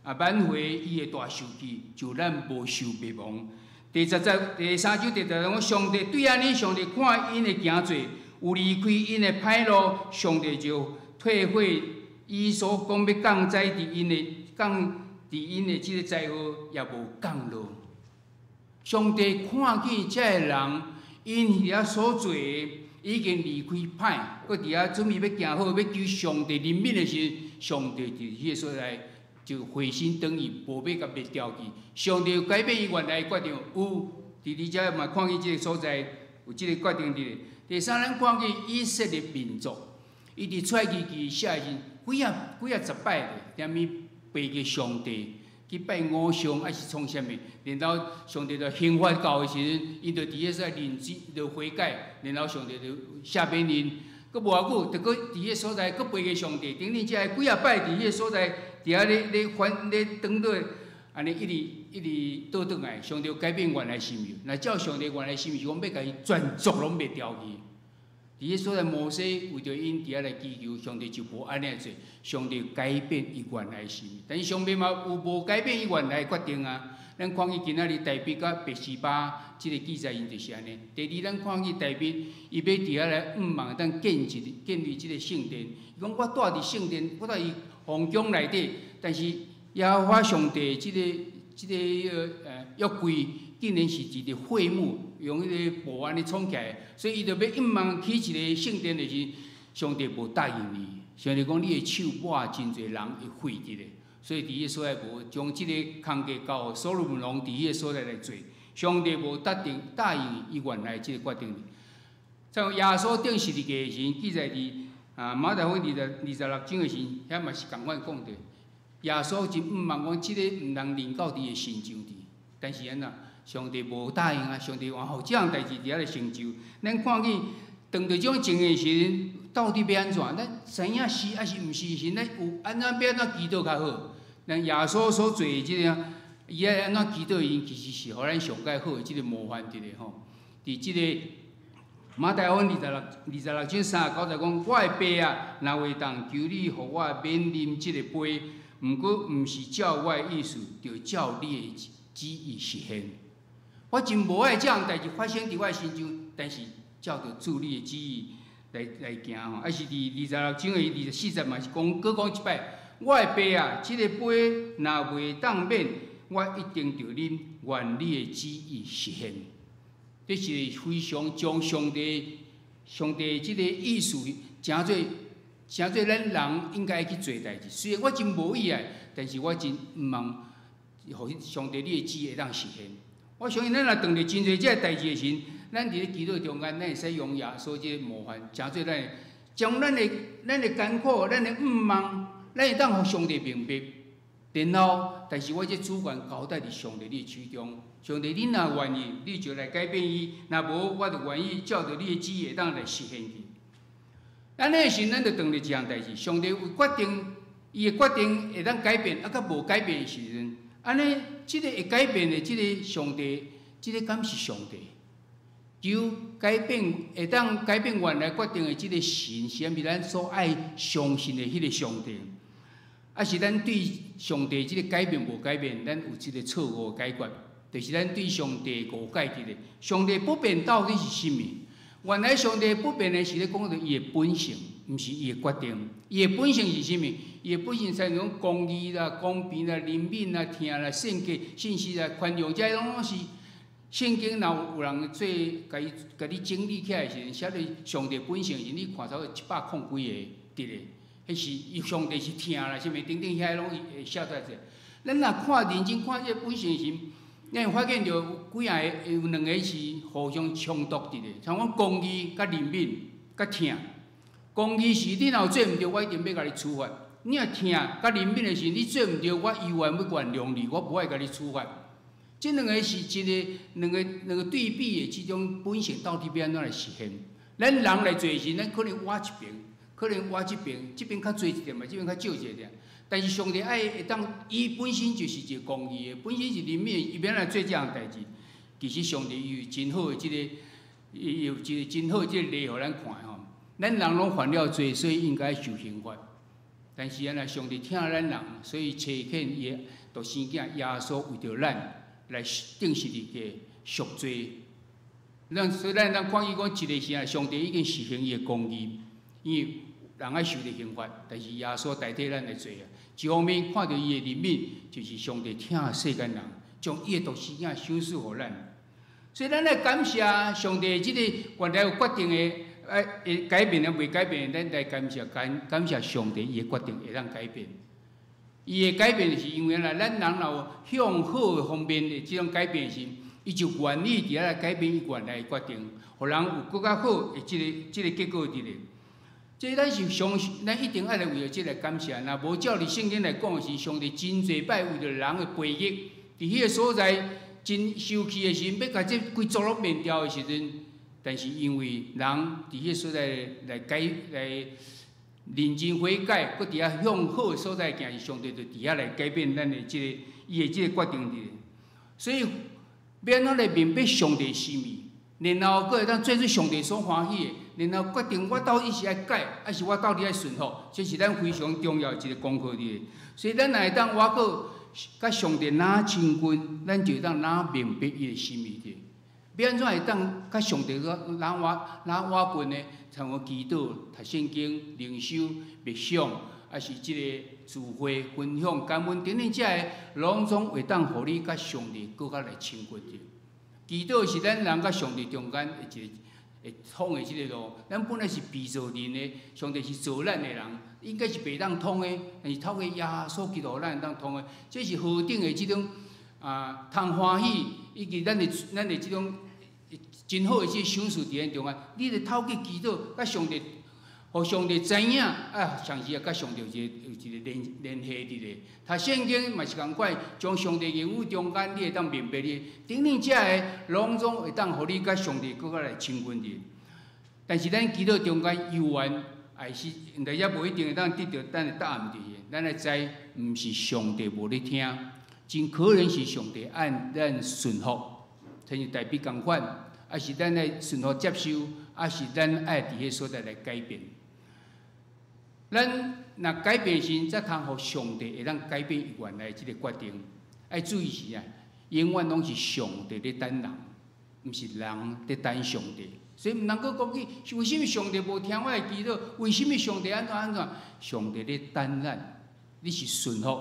啊，挽回伊的大受氣，就咱無受滅亡。第十節第三章第十節講，上帝對按呢，上帝看𪜶的行做，有離開𪜶的歹路，上帝就退悔伊所講欲降災佇𪜶的降佇𪜶的這个災禍也無降落。上帝看見這个人，𪜶佇遐所做的已經離開歹，閣佇遐準備欲行好，欲求上帝憐憫的時陣，上帝佇彼个所在就回心轉意，無欲共滅掉去。上帝有改變伊原來的決定，有佇你遮嘛看見這个所在有這个決定佇咧。第三，咱看見以色列民族，伊佇出埃及記寫的時陣，幾仔幾仔十擺咧，踮咪背過上帝去拜偶像，抑是創啥物？然後上帝就刑罰到的時陣，𪜶就佇彼個所在認罪，就悔改，然後上帝就赦免𪜶。閣無偌久，就閣佇彼個所在閣背過上帝，等等這個幾仔擺佇彼個所在，佇遐咧咧反咧轉落，按呢一直一直倒轉來，上帝改變原來心意。若照上帝原來心意是講欲共伊全族攏滅掉去。佇彼個所在，摩西為著𪜶佇遐來祈求，上帝就無按呢做，上帝改變伊原來心意。但是上帝嘛有無改變伊原來的決定啊？咱看見今仔日大衛佮拔示巴這个記載，𪜶就是按呢。第二，咱看見大衛伊欲佇遐來向望當建一建立這个聖殿。伊講我住佇聖殿，我住佇皇宮內底，但是耶和華上帝這个這个彼个約櫃，竟然是佇個會幕，用彼個布按呢創起來，所以伊就欲向望起一个聖殿的時，上帝無答應伊。上帝講你的手抹真濟人的血佇咧，所以佇彼個所在無將這个工課交予所羅門王佇彼個所在來做。上帝無答應答應伊原來這个決定。像耶穌釘十字架的時陣，記載佇馬太福音26章的時陣，遐嘛是仝款講著。耶穌真向望講，這个毋通臨到伊的身上佇，但是按怎？上帝無答應啊！上帝話予這項代誌佇遐咧成就。咱看見當著這種情形的時陣，到底欲按怎？咱知影是抑是毋是時，咱有按怎欲按怎祈禱較好？咱耶穌所做的這个，伊愛按怎祈禱，𪜶其實是予咱上蓋好的這个模範佇咧吼。佇這个馬太福音26章39節講：我的爸啊，若會當，求你予我免啉這个杯，毋過毋是照我的意思，著照你的旨意實現。我真無愛這項代誌發生佇我的身上，但是照著主你的旨意來行吼。啊是佇26章的24節嘛是講，閣講一擺，我的爸啊，這个杯若袂當免，我一定著啉，願你的旨意實現。這是非常將上帝這个意思，成做咱人應該去做代誌。雖然我真無意愛，但是我真向望，予上帝你的旨意會當實現。我相信咱若當著真濟這个代誌的時，咱佇咧祈禱中間，咱會使用耶穌這个模範，成做咱的，將咱的艱苦、咱的向望，咱會當予上帝明白。然後，但是我這主權交代佇上帝你的手中。上帝，你若願意，你就來改變伊；若無，我就願意照著你的旨意會當來實現去。按呢時，咱就當著一項代誌，上帝有決定，伊的決定會當改變，啊，佮無改變的時陣，按呢，這个會改變的這个上帝，這个敢是上帝？求改變，會當改變原來決定的這个神，是毋是咱所愛相信的彼个上帝？抑是咱對上帝這个改變無改變，咱有這个錯誤的解決，就是咱對上帝誤解佇咧。上帝不變到底是啥物？原來上帝不變的是咧講著伊的本性，毋是伊的決定。伊的本性是啥物？伊的本性親像講公義啦、公平啦、憐憫啦、疼啦、聖潔、信實啦、寬容，這攏攏是聖經。若有人做，共伊共你整理起來的時陣，寫咧上帝本性時，你看差不多一百空幾个佇咧。彼是伊上帝是疼啦，啥物等等遐攏會寫出來者。咱若看認真看這个本性時，咱會發現著有幾仔个，有兩个是互相衝突佇咧，像講公義佮憐憫佮疼。公義是你若有做毋對，我一定欲共你處罰。你若疼佮憐憫的時，你做毋對，我猶原欲原諒你，我無愛共你處罰。這兩个是一个兩个兩个對比的這種本性，到底欲按怎來實現？咱人來做時，咱可能倚這爿，可能倚這爿，這爿較濟一點嘛，這爿較少一點。但是上帝愛會當，伊本身就是一個公義的，本身是憐憫的，伊欲按怎做這項代誌？其實上帝伊有真好的這個，伊有一個真好的這個例予咱看吼。咱人攏犯了罪，所以應該受刑罰。但是按呢，上帝疼咱人，所以差遣伊的獨生囝耶穌為著咱來釘十字架贖罪。咱所以咱當看見講一個是啊，上帝已經實行伊的公義，因為人愛受著刑罰，但是耶穌代替咱的罪啊。一方面看著伊的憐憫，就是上帝疼世間人，將伊的獨生囝賞賜予咱。所以咱來感謝上帝，這個原來有決定的，愛會改變的袂改變，咱來感謝感感謝上帝伊的決定會當改變。伊會改變是因為啦，咱人若有向好的方面的這種改變時，伊就願意佇遐來改變伊原來的決定，予人有閣較好的這個這個結果佇咧。這咱是相信，咱一定愛來為著這個感謝。若無照佇聖經來講的是，上帝真濟擺為著人的背逆，佇彼個所在真生氣的時陣，欲共這規族攏滅掉的時陣，但是因為人佇彼個所在來改來認真悔改，閣佇遐向好的所在行，是上帝就佇遐來改變咱的這個伊的這個決定佇咧。所以，欲按怎來明白上帝心意，然後閣會當做出上帝所歡喜的，然後決定我到底是愛改，還是我到底愛順服，這是咱非常重要的一個功課佇咧。所以，咱若會當倚靠佮上帝若親近，咱就會當若明白伊的心意佇。欲按怎會當佮上帝閣若倚若倚近呢？像講祈禱、讀聖經、靈修、默想，抑是這個聚會、分享、感恩等等，這个攏總會當予你佮上帝閣較來親近著。祈禱是咱人佮上帝中間的一個會通的這個路。咱本來是被造人的，上帝是造咱的人，應該是袂當通的，但是透過耶穌基督，咱會當通的。這是何等的這種啊，通歡喜，以及咱的咱的這種真好的這個賞賜佇咱中間。你著透過祈禱，佮上帝，予上帝知影，啊，同時也佮上帝有一個有一個聯聯繫佇咧。讀聖經嘛是仝款，將上帝言語中間，你會當明白你等等這个攏總會當予你佮上帝閣較來親近佇。但是咱祈禱中間猶原也是，但也無一定會當得著咱的答案佇咧。咱愛知，毋是上帝無咧聽，真可能是上帝愛咱順服，親像大衛仝款，抑是咱愛順服接受，抑是咱愛佇彼所在來改變。咱若改變時，才通予上帝會當改變伊原來這个決定。愛注意是啊，永遠攏是上帝咧等人，毋是人咧等上帝。所以毋通閣講去，為啥物上帝無聽我的祈禱？為啥物上帝按怎按怎？上帝咧等咱，你是順服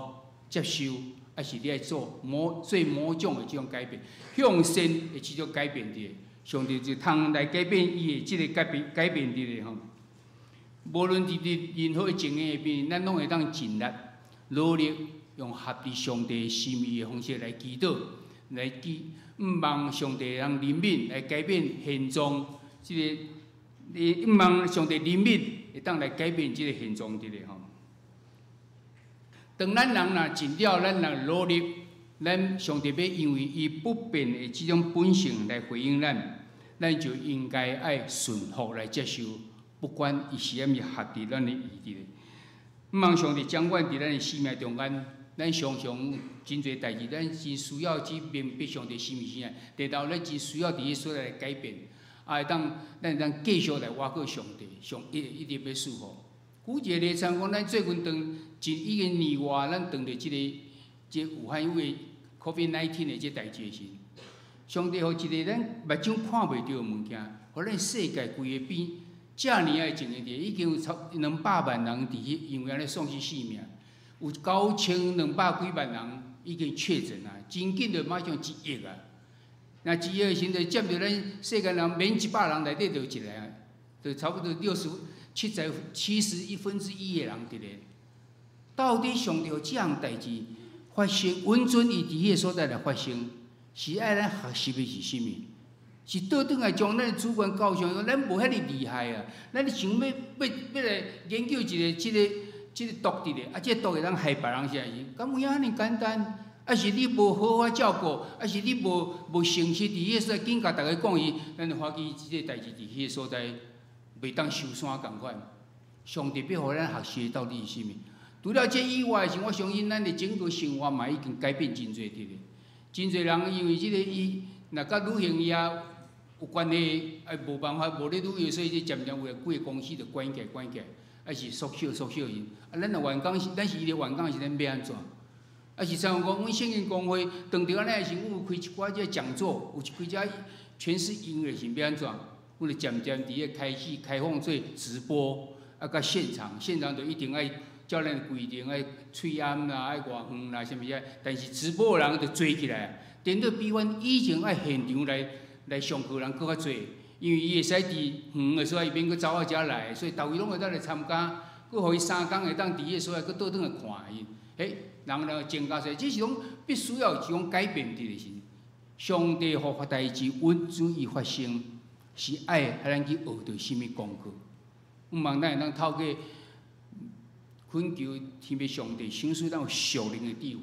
接受，抑是你愛做某做某種的這種改變，向善的這種改變佇。上帝就通來改變伊的這個改變改變佇咧吼。無論佇佇任何的情形下邊，咱攏會當盡力努力，用合佇上帝心意的方式來祈禱，來祈，向望上帝通憐憫來改變現狀。這个，你向望上帝憐憫會當來改變這个現狀，佇咧吼。當咱人若盡了咱人努力，咱上帝欲因為伊不變的這種本性來回應咱，咱就應該愛順服來接受。不管伊是毋是合佇咱的意佇咧，向望上帝掌管佇咱的生命中間，咱常常真濟代誌，咱真需要去明白上帝心意是啥。第二，咱真需要佇彼所在來改變，啊，會當咱會當繼續來倚靠上帝，上帝一直欲賜福。舉一個例子講，咱最近當真已經年外，咱當著這个這武漢肺炎 COVID-19 的這代誌的時，上帝予一个咱目睭看袂著的物件，予咱世界規个變。遮爾仔的情形，已經有超兩百萬人佇彼因為按呢喪失性命，有92幾萬人已經確診啊，真緊就馬上一億啊！若一億的時陣，佔著咱世間人免一百人內底就有一个啊，就差不多六十七十七十一分之一的人佇咧。到底上帝予這項代誌發生，允准伊佇彼个所在來發生，是愛咱學習的是啥物？是倒轉來將咱的主權交上，咱無遐爾厲害啊！咱想欲來研究一个這个獨特的，啊，這個毒會當害別人啥物？敢有影遐爾簡單？啊是你無好好照顧，啊是你無誠實佇彼个所在，緊共逐家講伊，咱就發覺這个代誌佇彼个所在袂當收山仝款。上帝欲予咱學習的到底是啥物？除了這以外的時，我相信咱的整個生活嘛已經改變真濟佇咧。真濟人因為這个伊若佮旅行業有關係，啊無辦法無咧旅遊，所以這漸漸有幾个公司就關起來關起來，啊是縮小縮小去。啊，咱若員工是，咱是伊的員工時，咱欲按怎？啊是像講，阮聖經公會當著按呢的時，阮有開一寡這講座，有一幾隻全是英語的時，欲按怎？阮就漸漸佇咧開始開放做直播，啊，佮現場，現場就一定愛照咱規定愛喙罨啦，愛偌遠啦，啥物仔？但是直播的人就濟起來，顛倒比阮以前愛現場來上課人閣較濟，因為伊會使佇遠的所在，伊免閣走到遮來，所以逐位攏會當來參加，閣予伊3工會當佇彼个所在閣倒轉來看伊，欸，人人增加說，這是講必須要有一種改變佇的時，上帝予代誌允准伊發生，是愛予咱去學著啥物功課。毋望咱會當透過懇求天父上帝，賞賜咱有屬靈的智慧，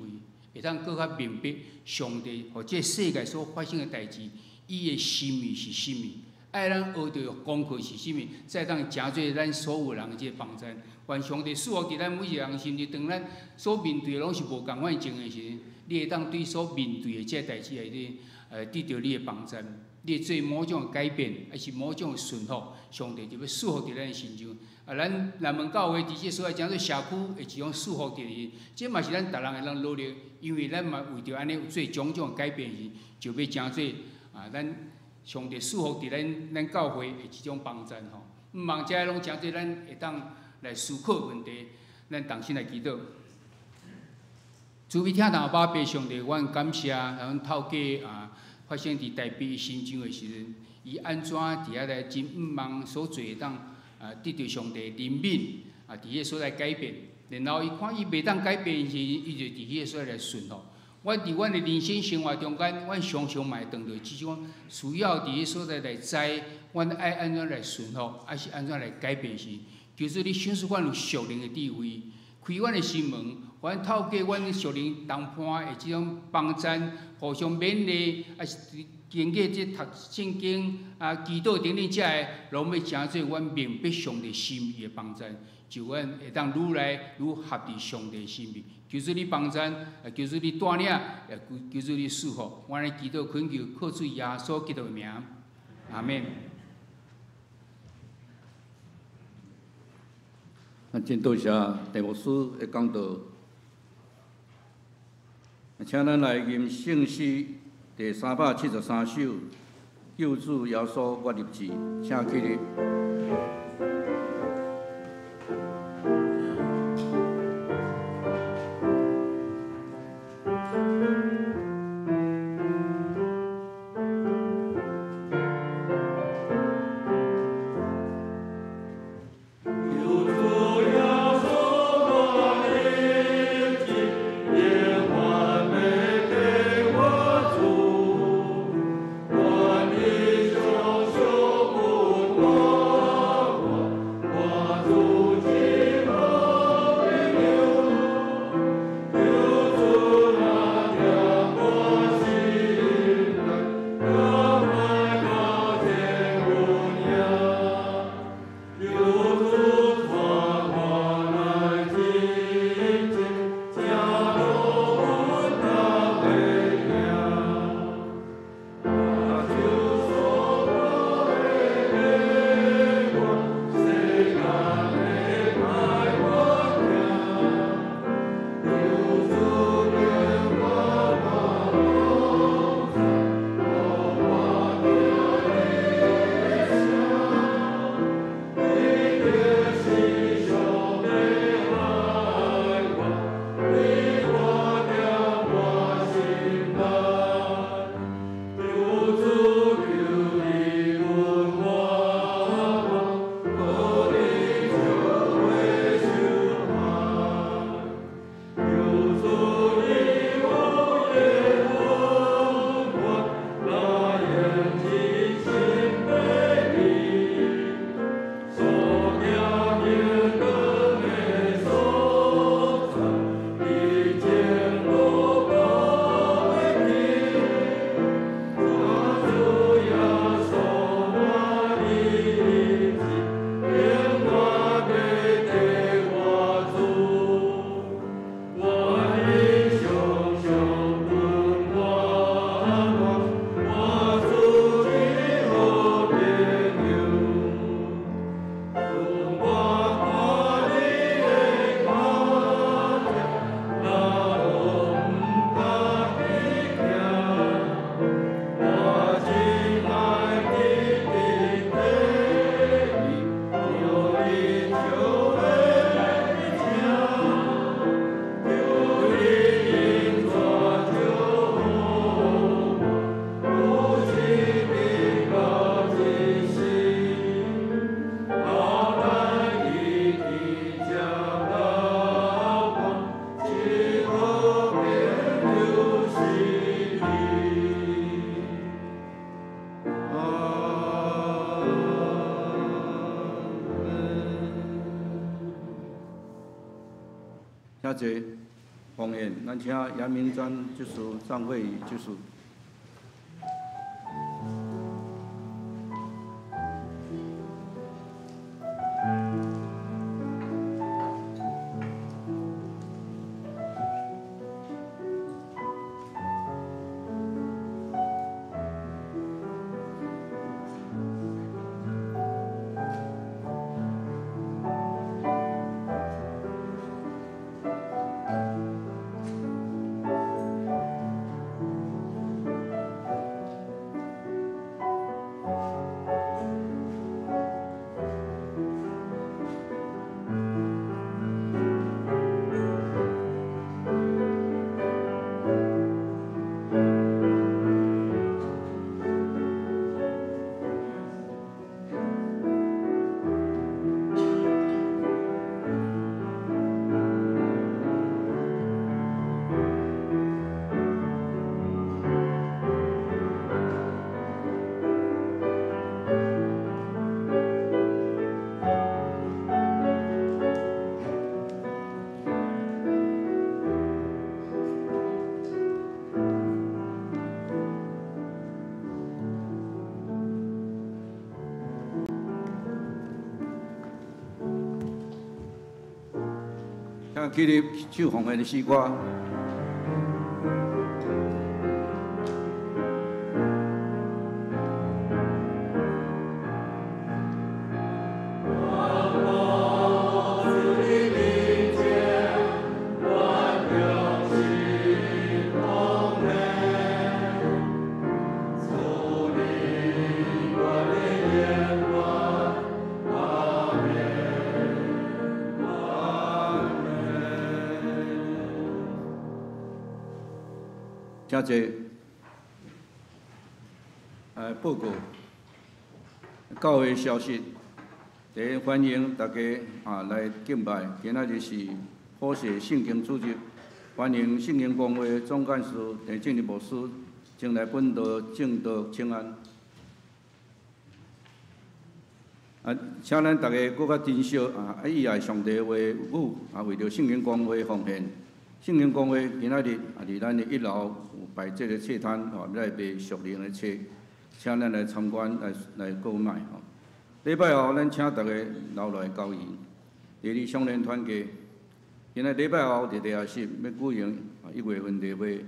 會當閣較明白上帝予這世界所發生的代誌，伊的心意是啥物？愛咱學著功課是啥物？才當成做咱所有人的這個幫助。願上帝賜福佇咱每一個人心裡，當咱所面對的攏是無仝款情的時，你會當對所面對的這個代誌內底，得著你的幫助。你會做某種的改變，抑是某種的順服，上帝就欲賜福佇咱的身上。啊，咱南門教會佇這所在，成做社區的一種賜福佇裡，這嘛是咱逐人會當努力，因為咱嘛為著按呢做種種的改變時，就欲成做啊，咱上帝賜福佇咱教會的一種幫助吼。毋望這攏成做咱會當來思考問題，咱同心來祈禱。慈悲疼阿爸父上帝，阮感謝，阮透過啊發生佇台北身上的時陣，伊按怎佇遐來真毋望所做會當啊得著上帝憐憫啊，佇彼个所在改變，然後伊看伊袂當改變時，伊就佇彼个所在來順服。阮佇阮的人生生活中間，阮常常嘛會當著這種需要佇彼所在來知，阮愛按怎來順服，抑是按怎來改變時，求主你賞賜阮有屬靈的智慧，開阮的心門，阮透過阮屬靈同伴的這種幫贊、互相勉勵，抑是經過這讀聖經啊、祈禱等等遮个，攏欲成做阮明白上帝心意的幫贊，就阮會當愈來愈合佇上帝心意。求主你幫贊，求主你帶領，也求主你賜福。阮來祈禱懇求，靠主耶穌基督的名，阿們。啊，真多謝鄭牧師的講道。請咱來吟聖詩第373首，救主耶穌我立志，請起立。我請坐。奉獻，咱請楊明章執事、張慧儀執事。請起立唱奉獻的詩歌。請坐。報告教會消息，第一歡迎大家啊來敬拜。今仔日是普世聖經主日，歡迎聖經公會總幹事鄭正義牧師前來本道證道請安。啊，請咱大家閣較珍惜啊，以愛上帝話語啊，為著聖經公會奉獻。聖經公會今仔日啊，佇咱的一樓有擺這个冊攤吼，來賣屬靈的冊，請咱來參觀來購買吼。禮拜後，咱請大家留來交誼。第二，相連團契，今仔禮拜後佇地下室欲舉行1月份例會，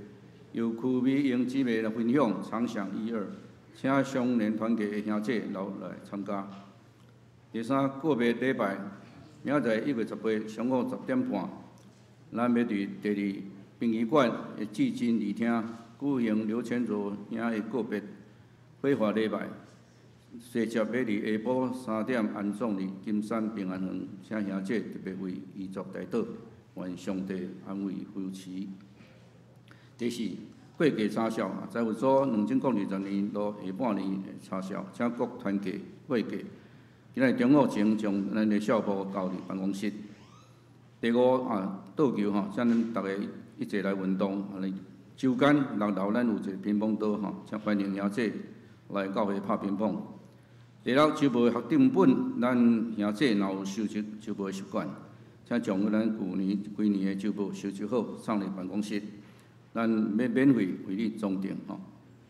由區美英姊妹來分享常想一二，請相連團契的兄姐留來參加。第三，個別禮拜，明仔載1月18上午10點半。咱欲佇第二殯儀館的至真二廳舉行劉千卓兄的告別火化禮拜，踅接欲佇下晡3點安葬佇金山平安園，請兄姐特別為遺族代禱，願上帝安慰扶持。第四，過節參數，財務組2020年度下半年的參數，請各團契過節。今仔日中午前將咱的數簿交佇辦公室。第五啊，桌球吼，請咱逐家一齊來運動。按呢，周間6樓咱有一個乒乓桌吼，請歡迎兄姐來教會拍乒乓。第六，周報學訂本，咱兄姐若有收集周報的習慣，請將咱舊年規年的周報收集好，送入辦公室，咱欲免費為你裝訂吼。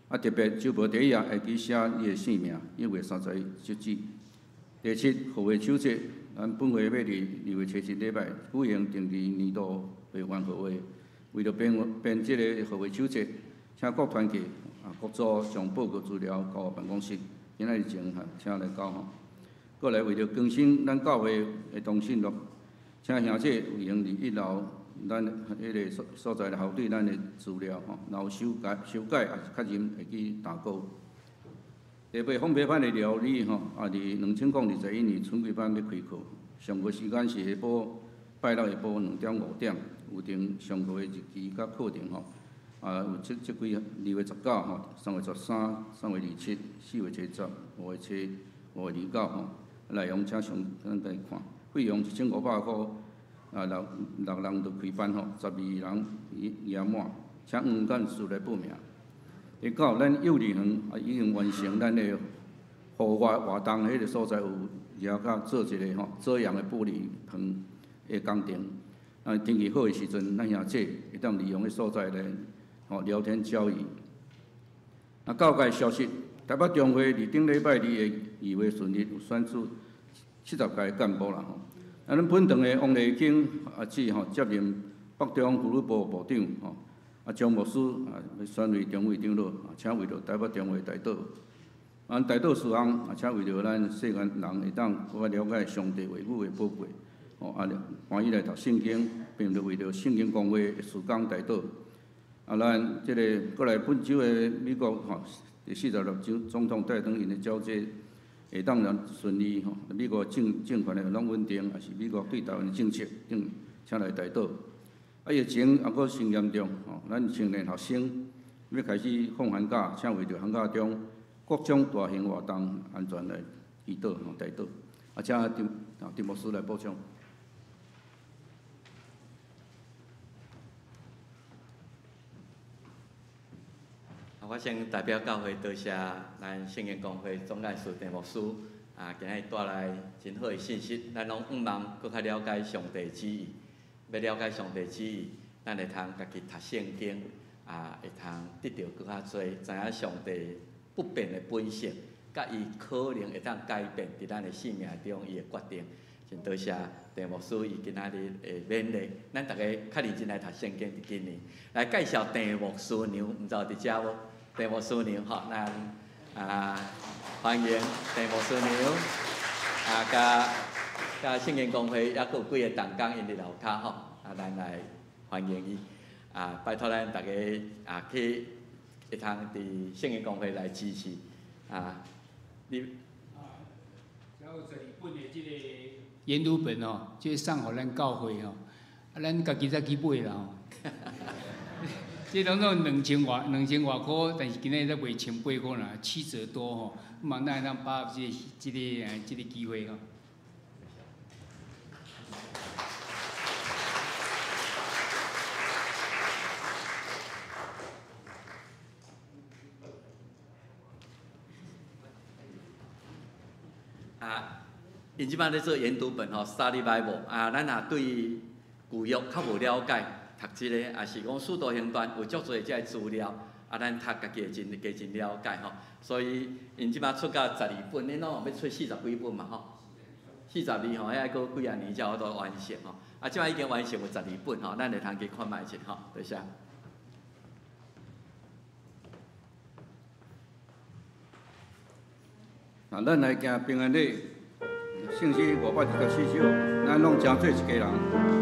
啊，特別周報第一頁會記寫你的姓名，1月30日截止。第七，號會手冊。咱本會欲佇2月7日禮拜舉行定期年度會員號會，為著編這个號會手冊，請各團體啊各組將報告資料交辦公室，今仔日前哈請來交吼。閣來為著更新咱教會的通訊錄，請兄姐有閒佇1樓咱彼个所在來核對咱的資料吼，若有修改抑是確認會記打勾。第八，烘焙班的料理吼，啊，佇2021年春季班欲開課，上課時間是下晡拜六下晡2點5點，有定上課的日期佮課程吼，啊，有這幾2月19吼，3月13、3月27、4月10、5月7、5月29吼，內容請上咱家看，費用1500箍，啊，六人就開班吼，12人已額滿，請黃幹事來報名。第九，咱幼兒園啊已經完成咱的戶外活動彼个所在有遮甲做一个吼遮陽的玻璃棚的工程，啊，天氣好的時陣，咱兄姊會當利用彼所在來吼聊天交誼。啊，教界消息，台北中會佇頂禮拜二的議會順利有選出70屆幹部啦吼。啊，咱本堂的王麗卿阿姊吼接任北中婦女部部長吼，啊張牧師啊選為中會長老，請為著台北中會代禱。啊，代禱事項啊，請為著咱世間人會當閣較了解上帝話語的寶貴，吼啊，歡喜來讀聖經，並著為著聖經公會的事工代禱。啊，咱這个閣來本周的美國吼第46任總統拜登𪜶的交接會當讓順利吼，美國政權的攏穩定，也是美國對台灣的政策等，請來代禱。啊，疫情猶閣真嚴重吼，咱青年學生欲開始放寒假，請為著寒假中各種大型活動安全來祈禱吼，代禱。啊，請陳牧師來補充。我先代表教會多謝咱聖經公會總幹事鄭牧師啊，今日帶來真好的信息，咱攏向望閣較了解上帝旨意。欲了解上帝旨意，咱會通家己讀聖經啊，會通得著閣較濟，知影上帝不變的本性，佮伊可能會當改變佇咱的生命中伊的決定。真多謝鄭牧師伊今仔日的勉勵，咱逐家較認真來讀聖經。佇今年來介紹鄭牧師娘，毋知有佇遮無？鄭牧師娘吼，咱啊歡迎鄭牧師娘啊，佮聖經公會猶閣有幾个同工𪜶佇樓跤吼，啊，咱來歡迎伊啊，拜託咱逐家啊去會通佇聖經公會來支持啊，你啊，還有12本的這个研讀本哦，這个送予咱教會吼，啊，咱家己才去買啦吼。這攏總2000外箍，但是今日才賣1800箍爾，7折多吼，嘛咱會當把握這个機會吼。啊，𪜶這擺咧做研讀本吼，Study Bible 啊，咱若對舊約較無了解，讀這个，也是講使徒行傳有足濟這个資料，啊，咱讀家己會真加真了解吼。所以𪜶這擺出到12本，恁攏欲出40幾本嘛吼？42吼，遐閣幾仔年才有法度完成吼。啊，這擺已經完成有12本吼，咱會通去看覓一下吼，多謝。啊，咱來行平安禮，聖詩524首，咱攏成做一家人。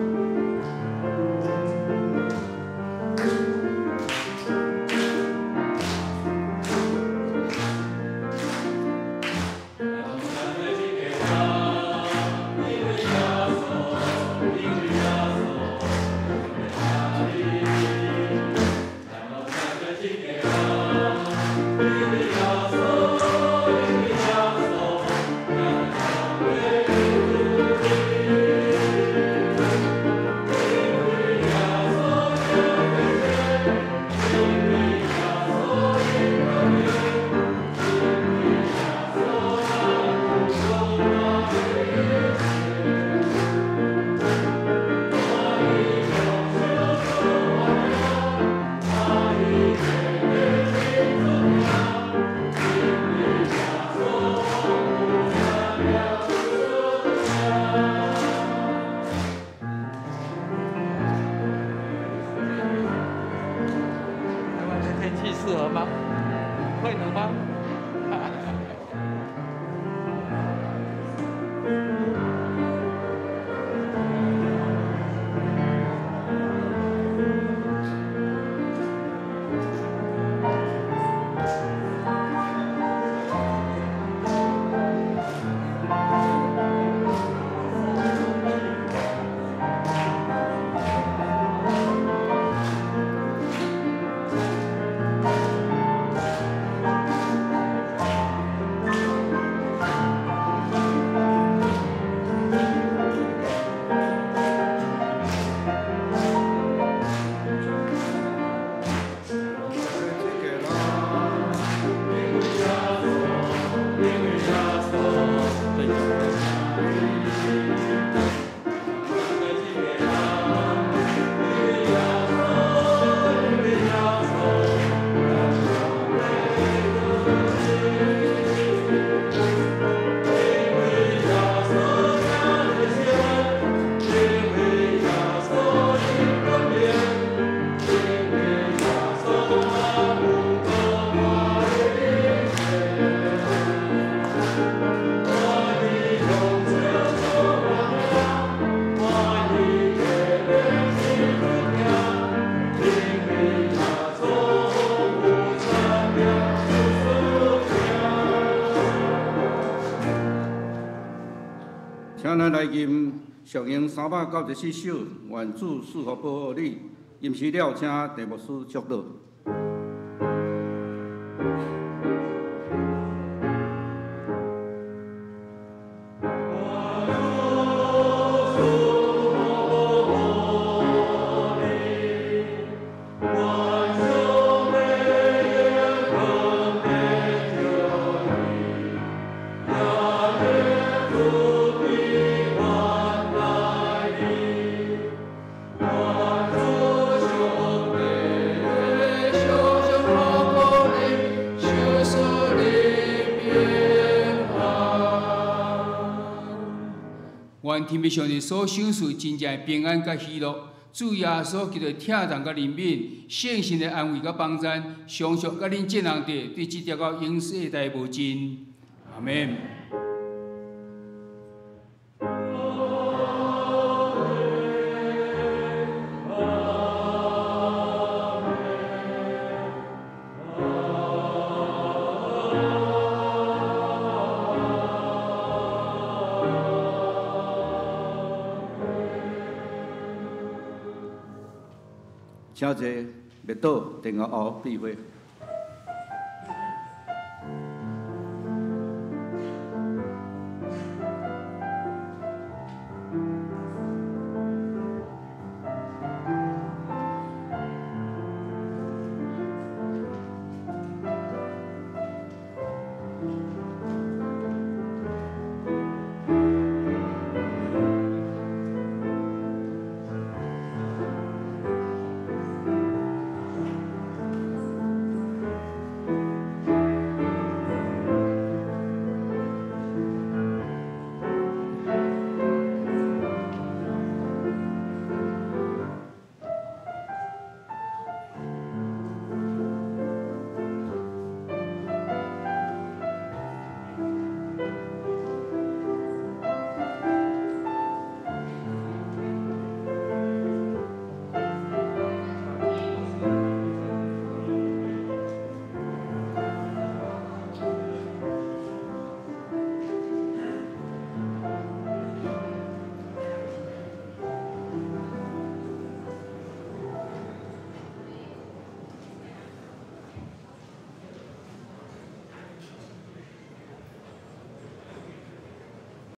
來吟上詠394首，願主賜福保護你。吟詩了，請鄭牧師祝禱。願天父上帝所賞賜真正的平安佮喜樂，主耶穌基督的疼痛佮憐憫，聖神的安慰佮幫贊，常常佮恁眾人佇，對直到永世代無盡。阿們。請坐，默禱，定後閉會。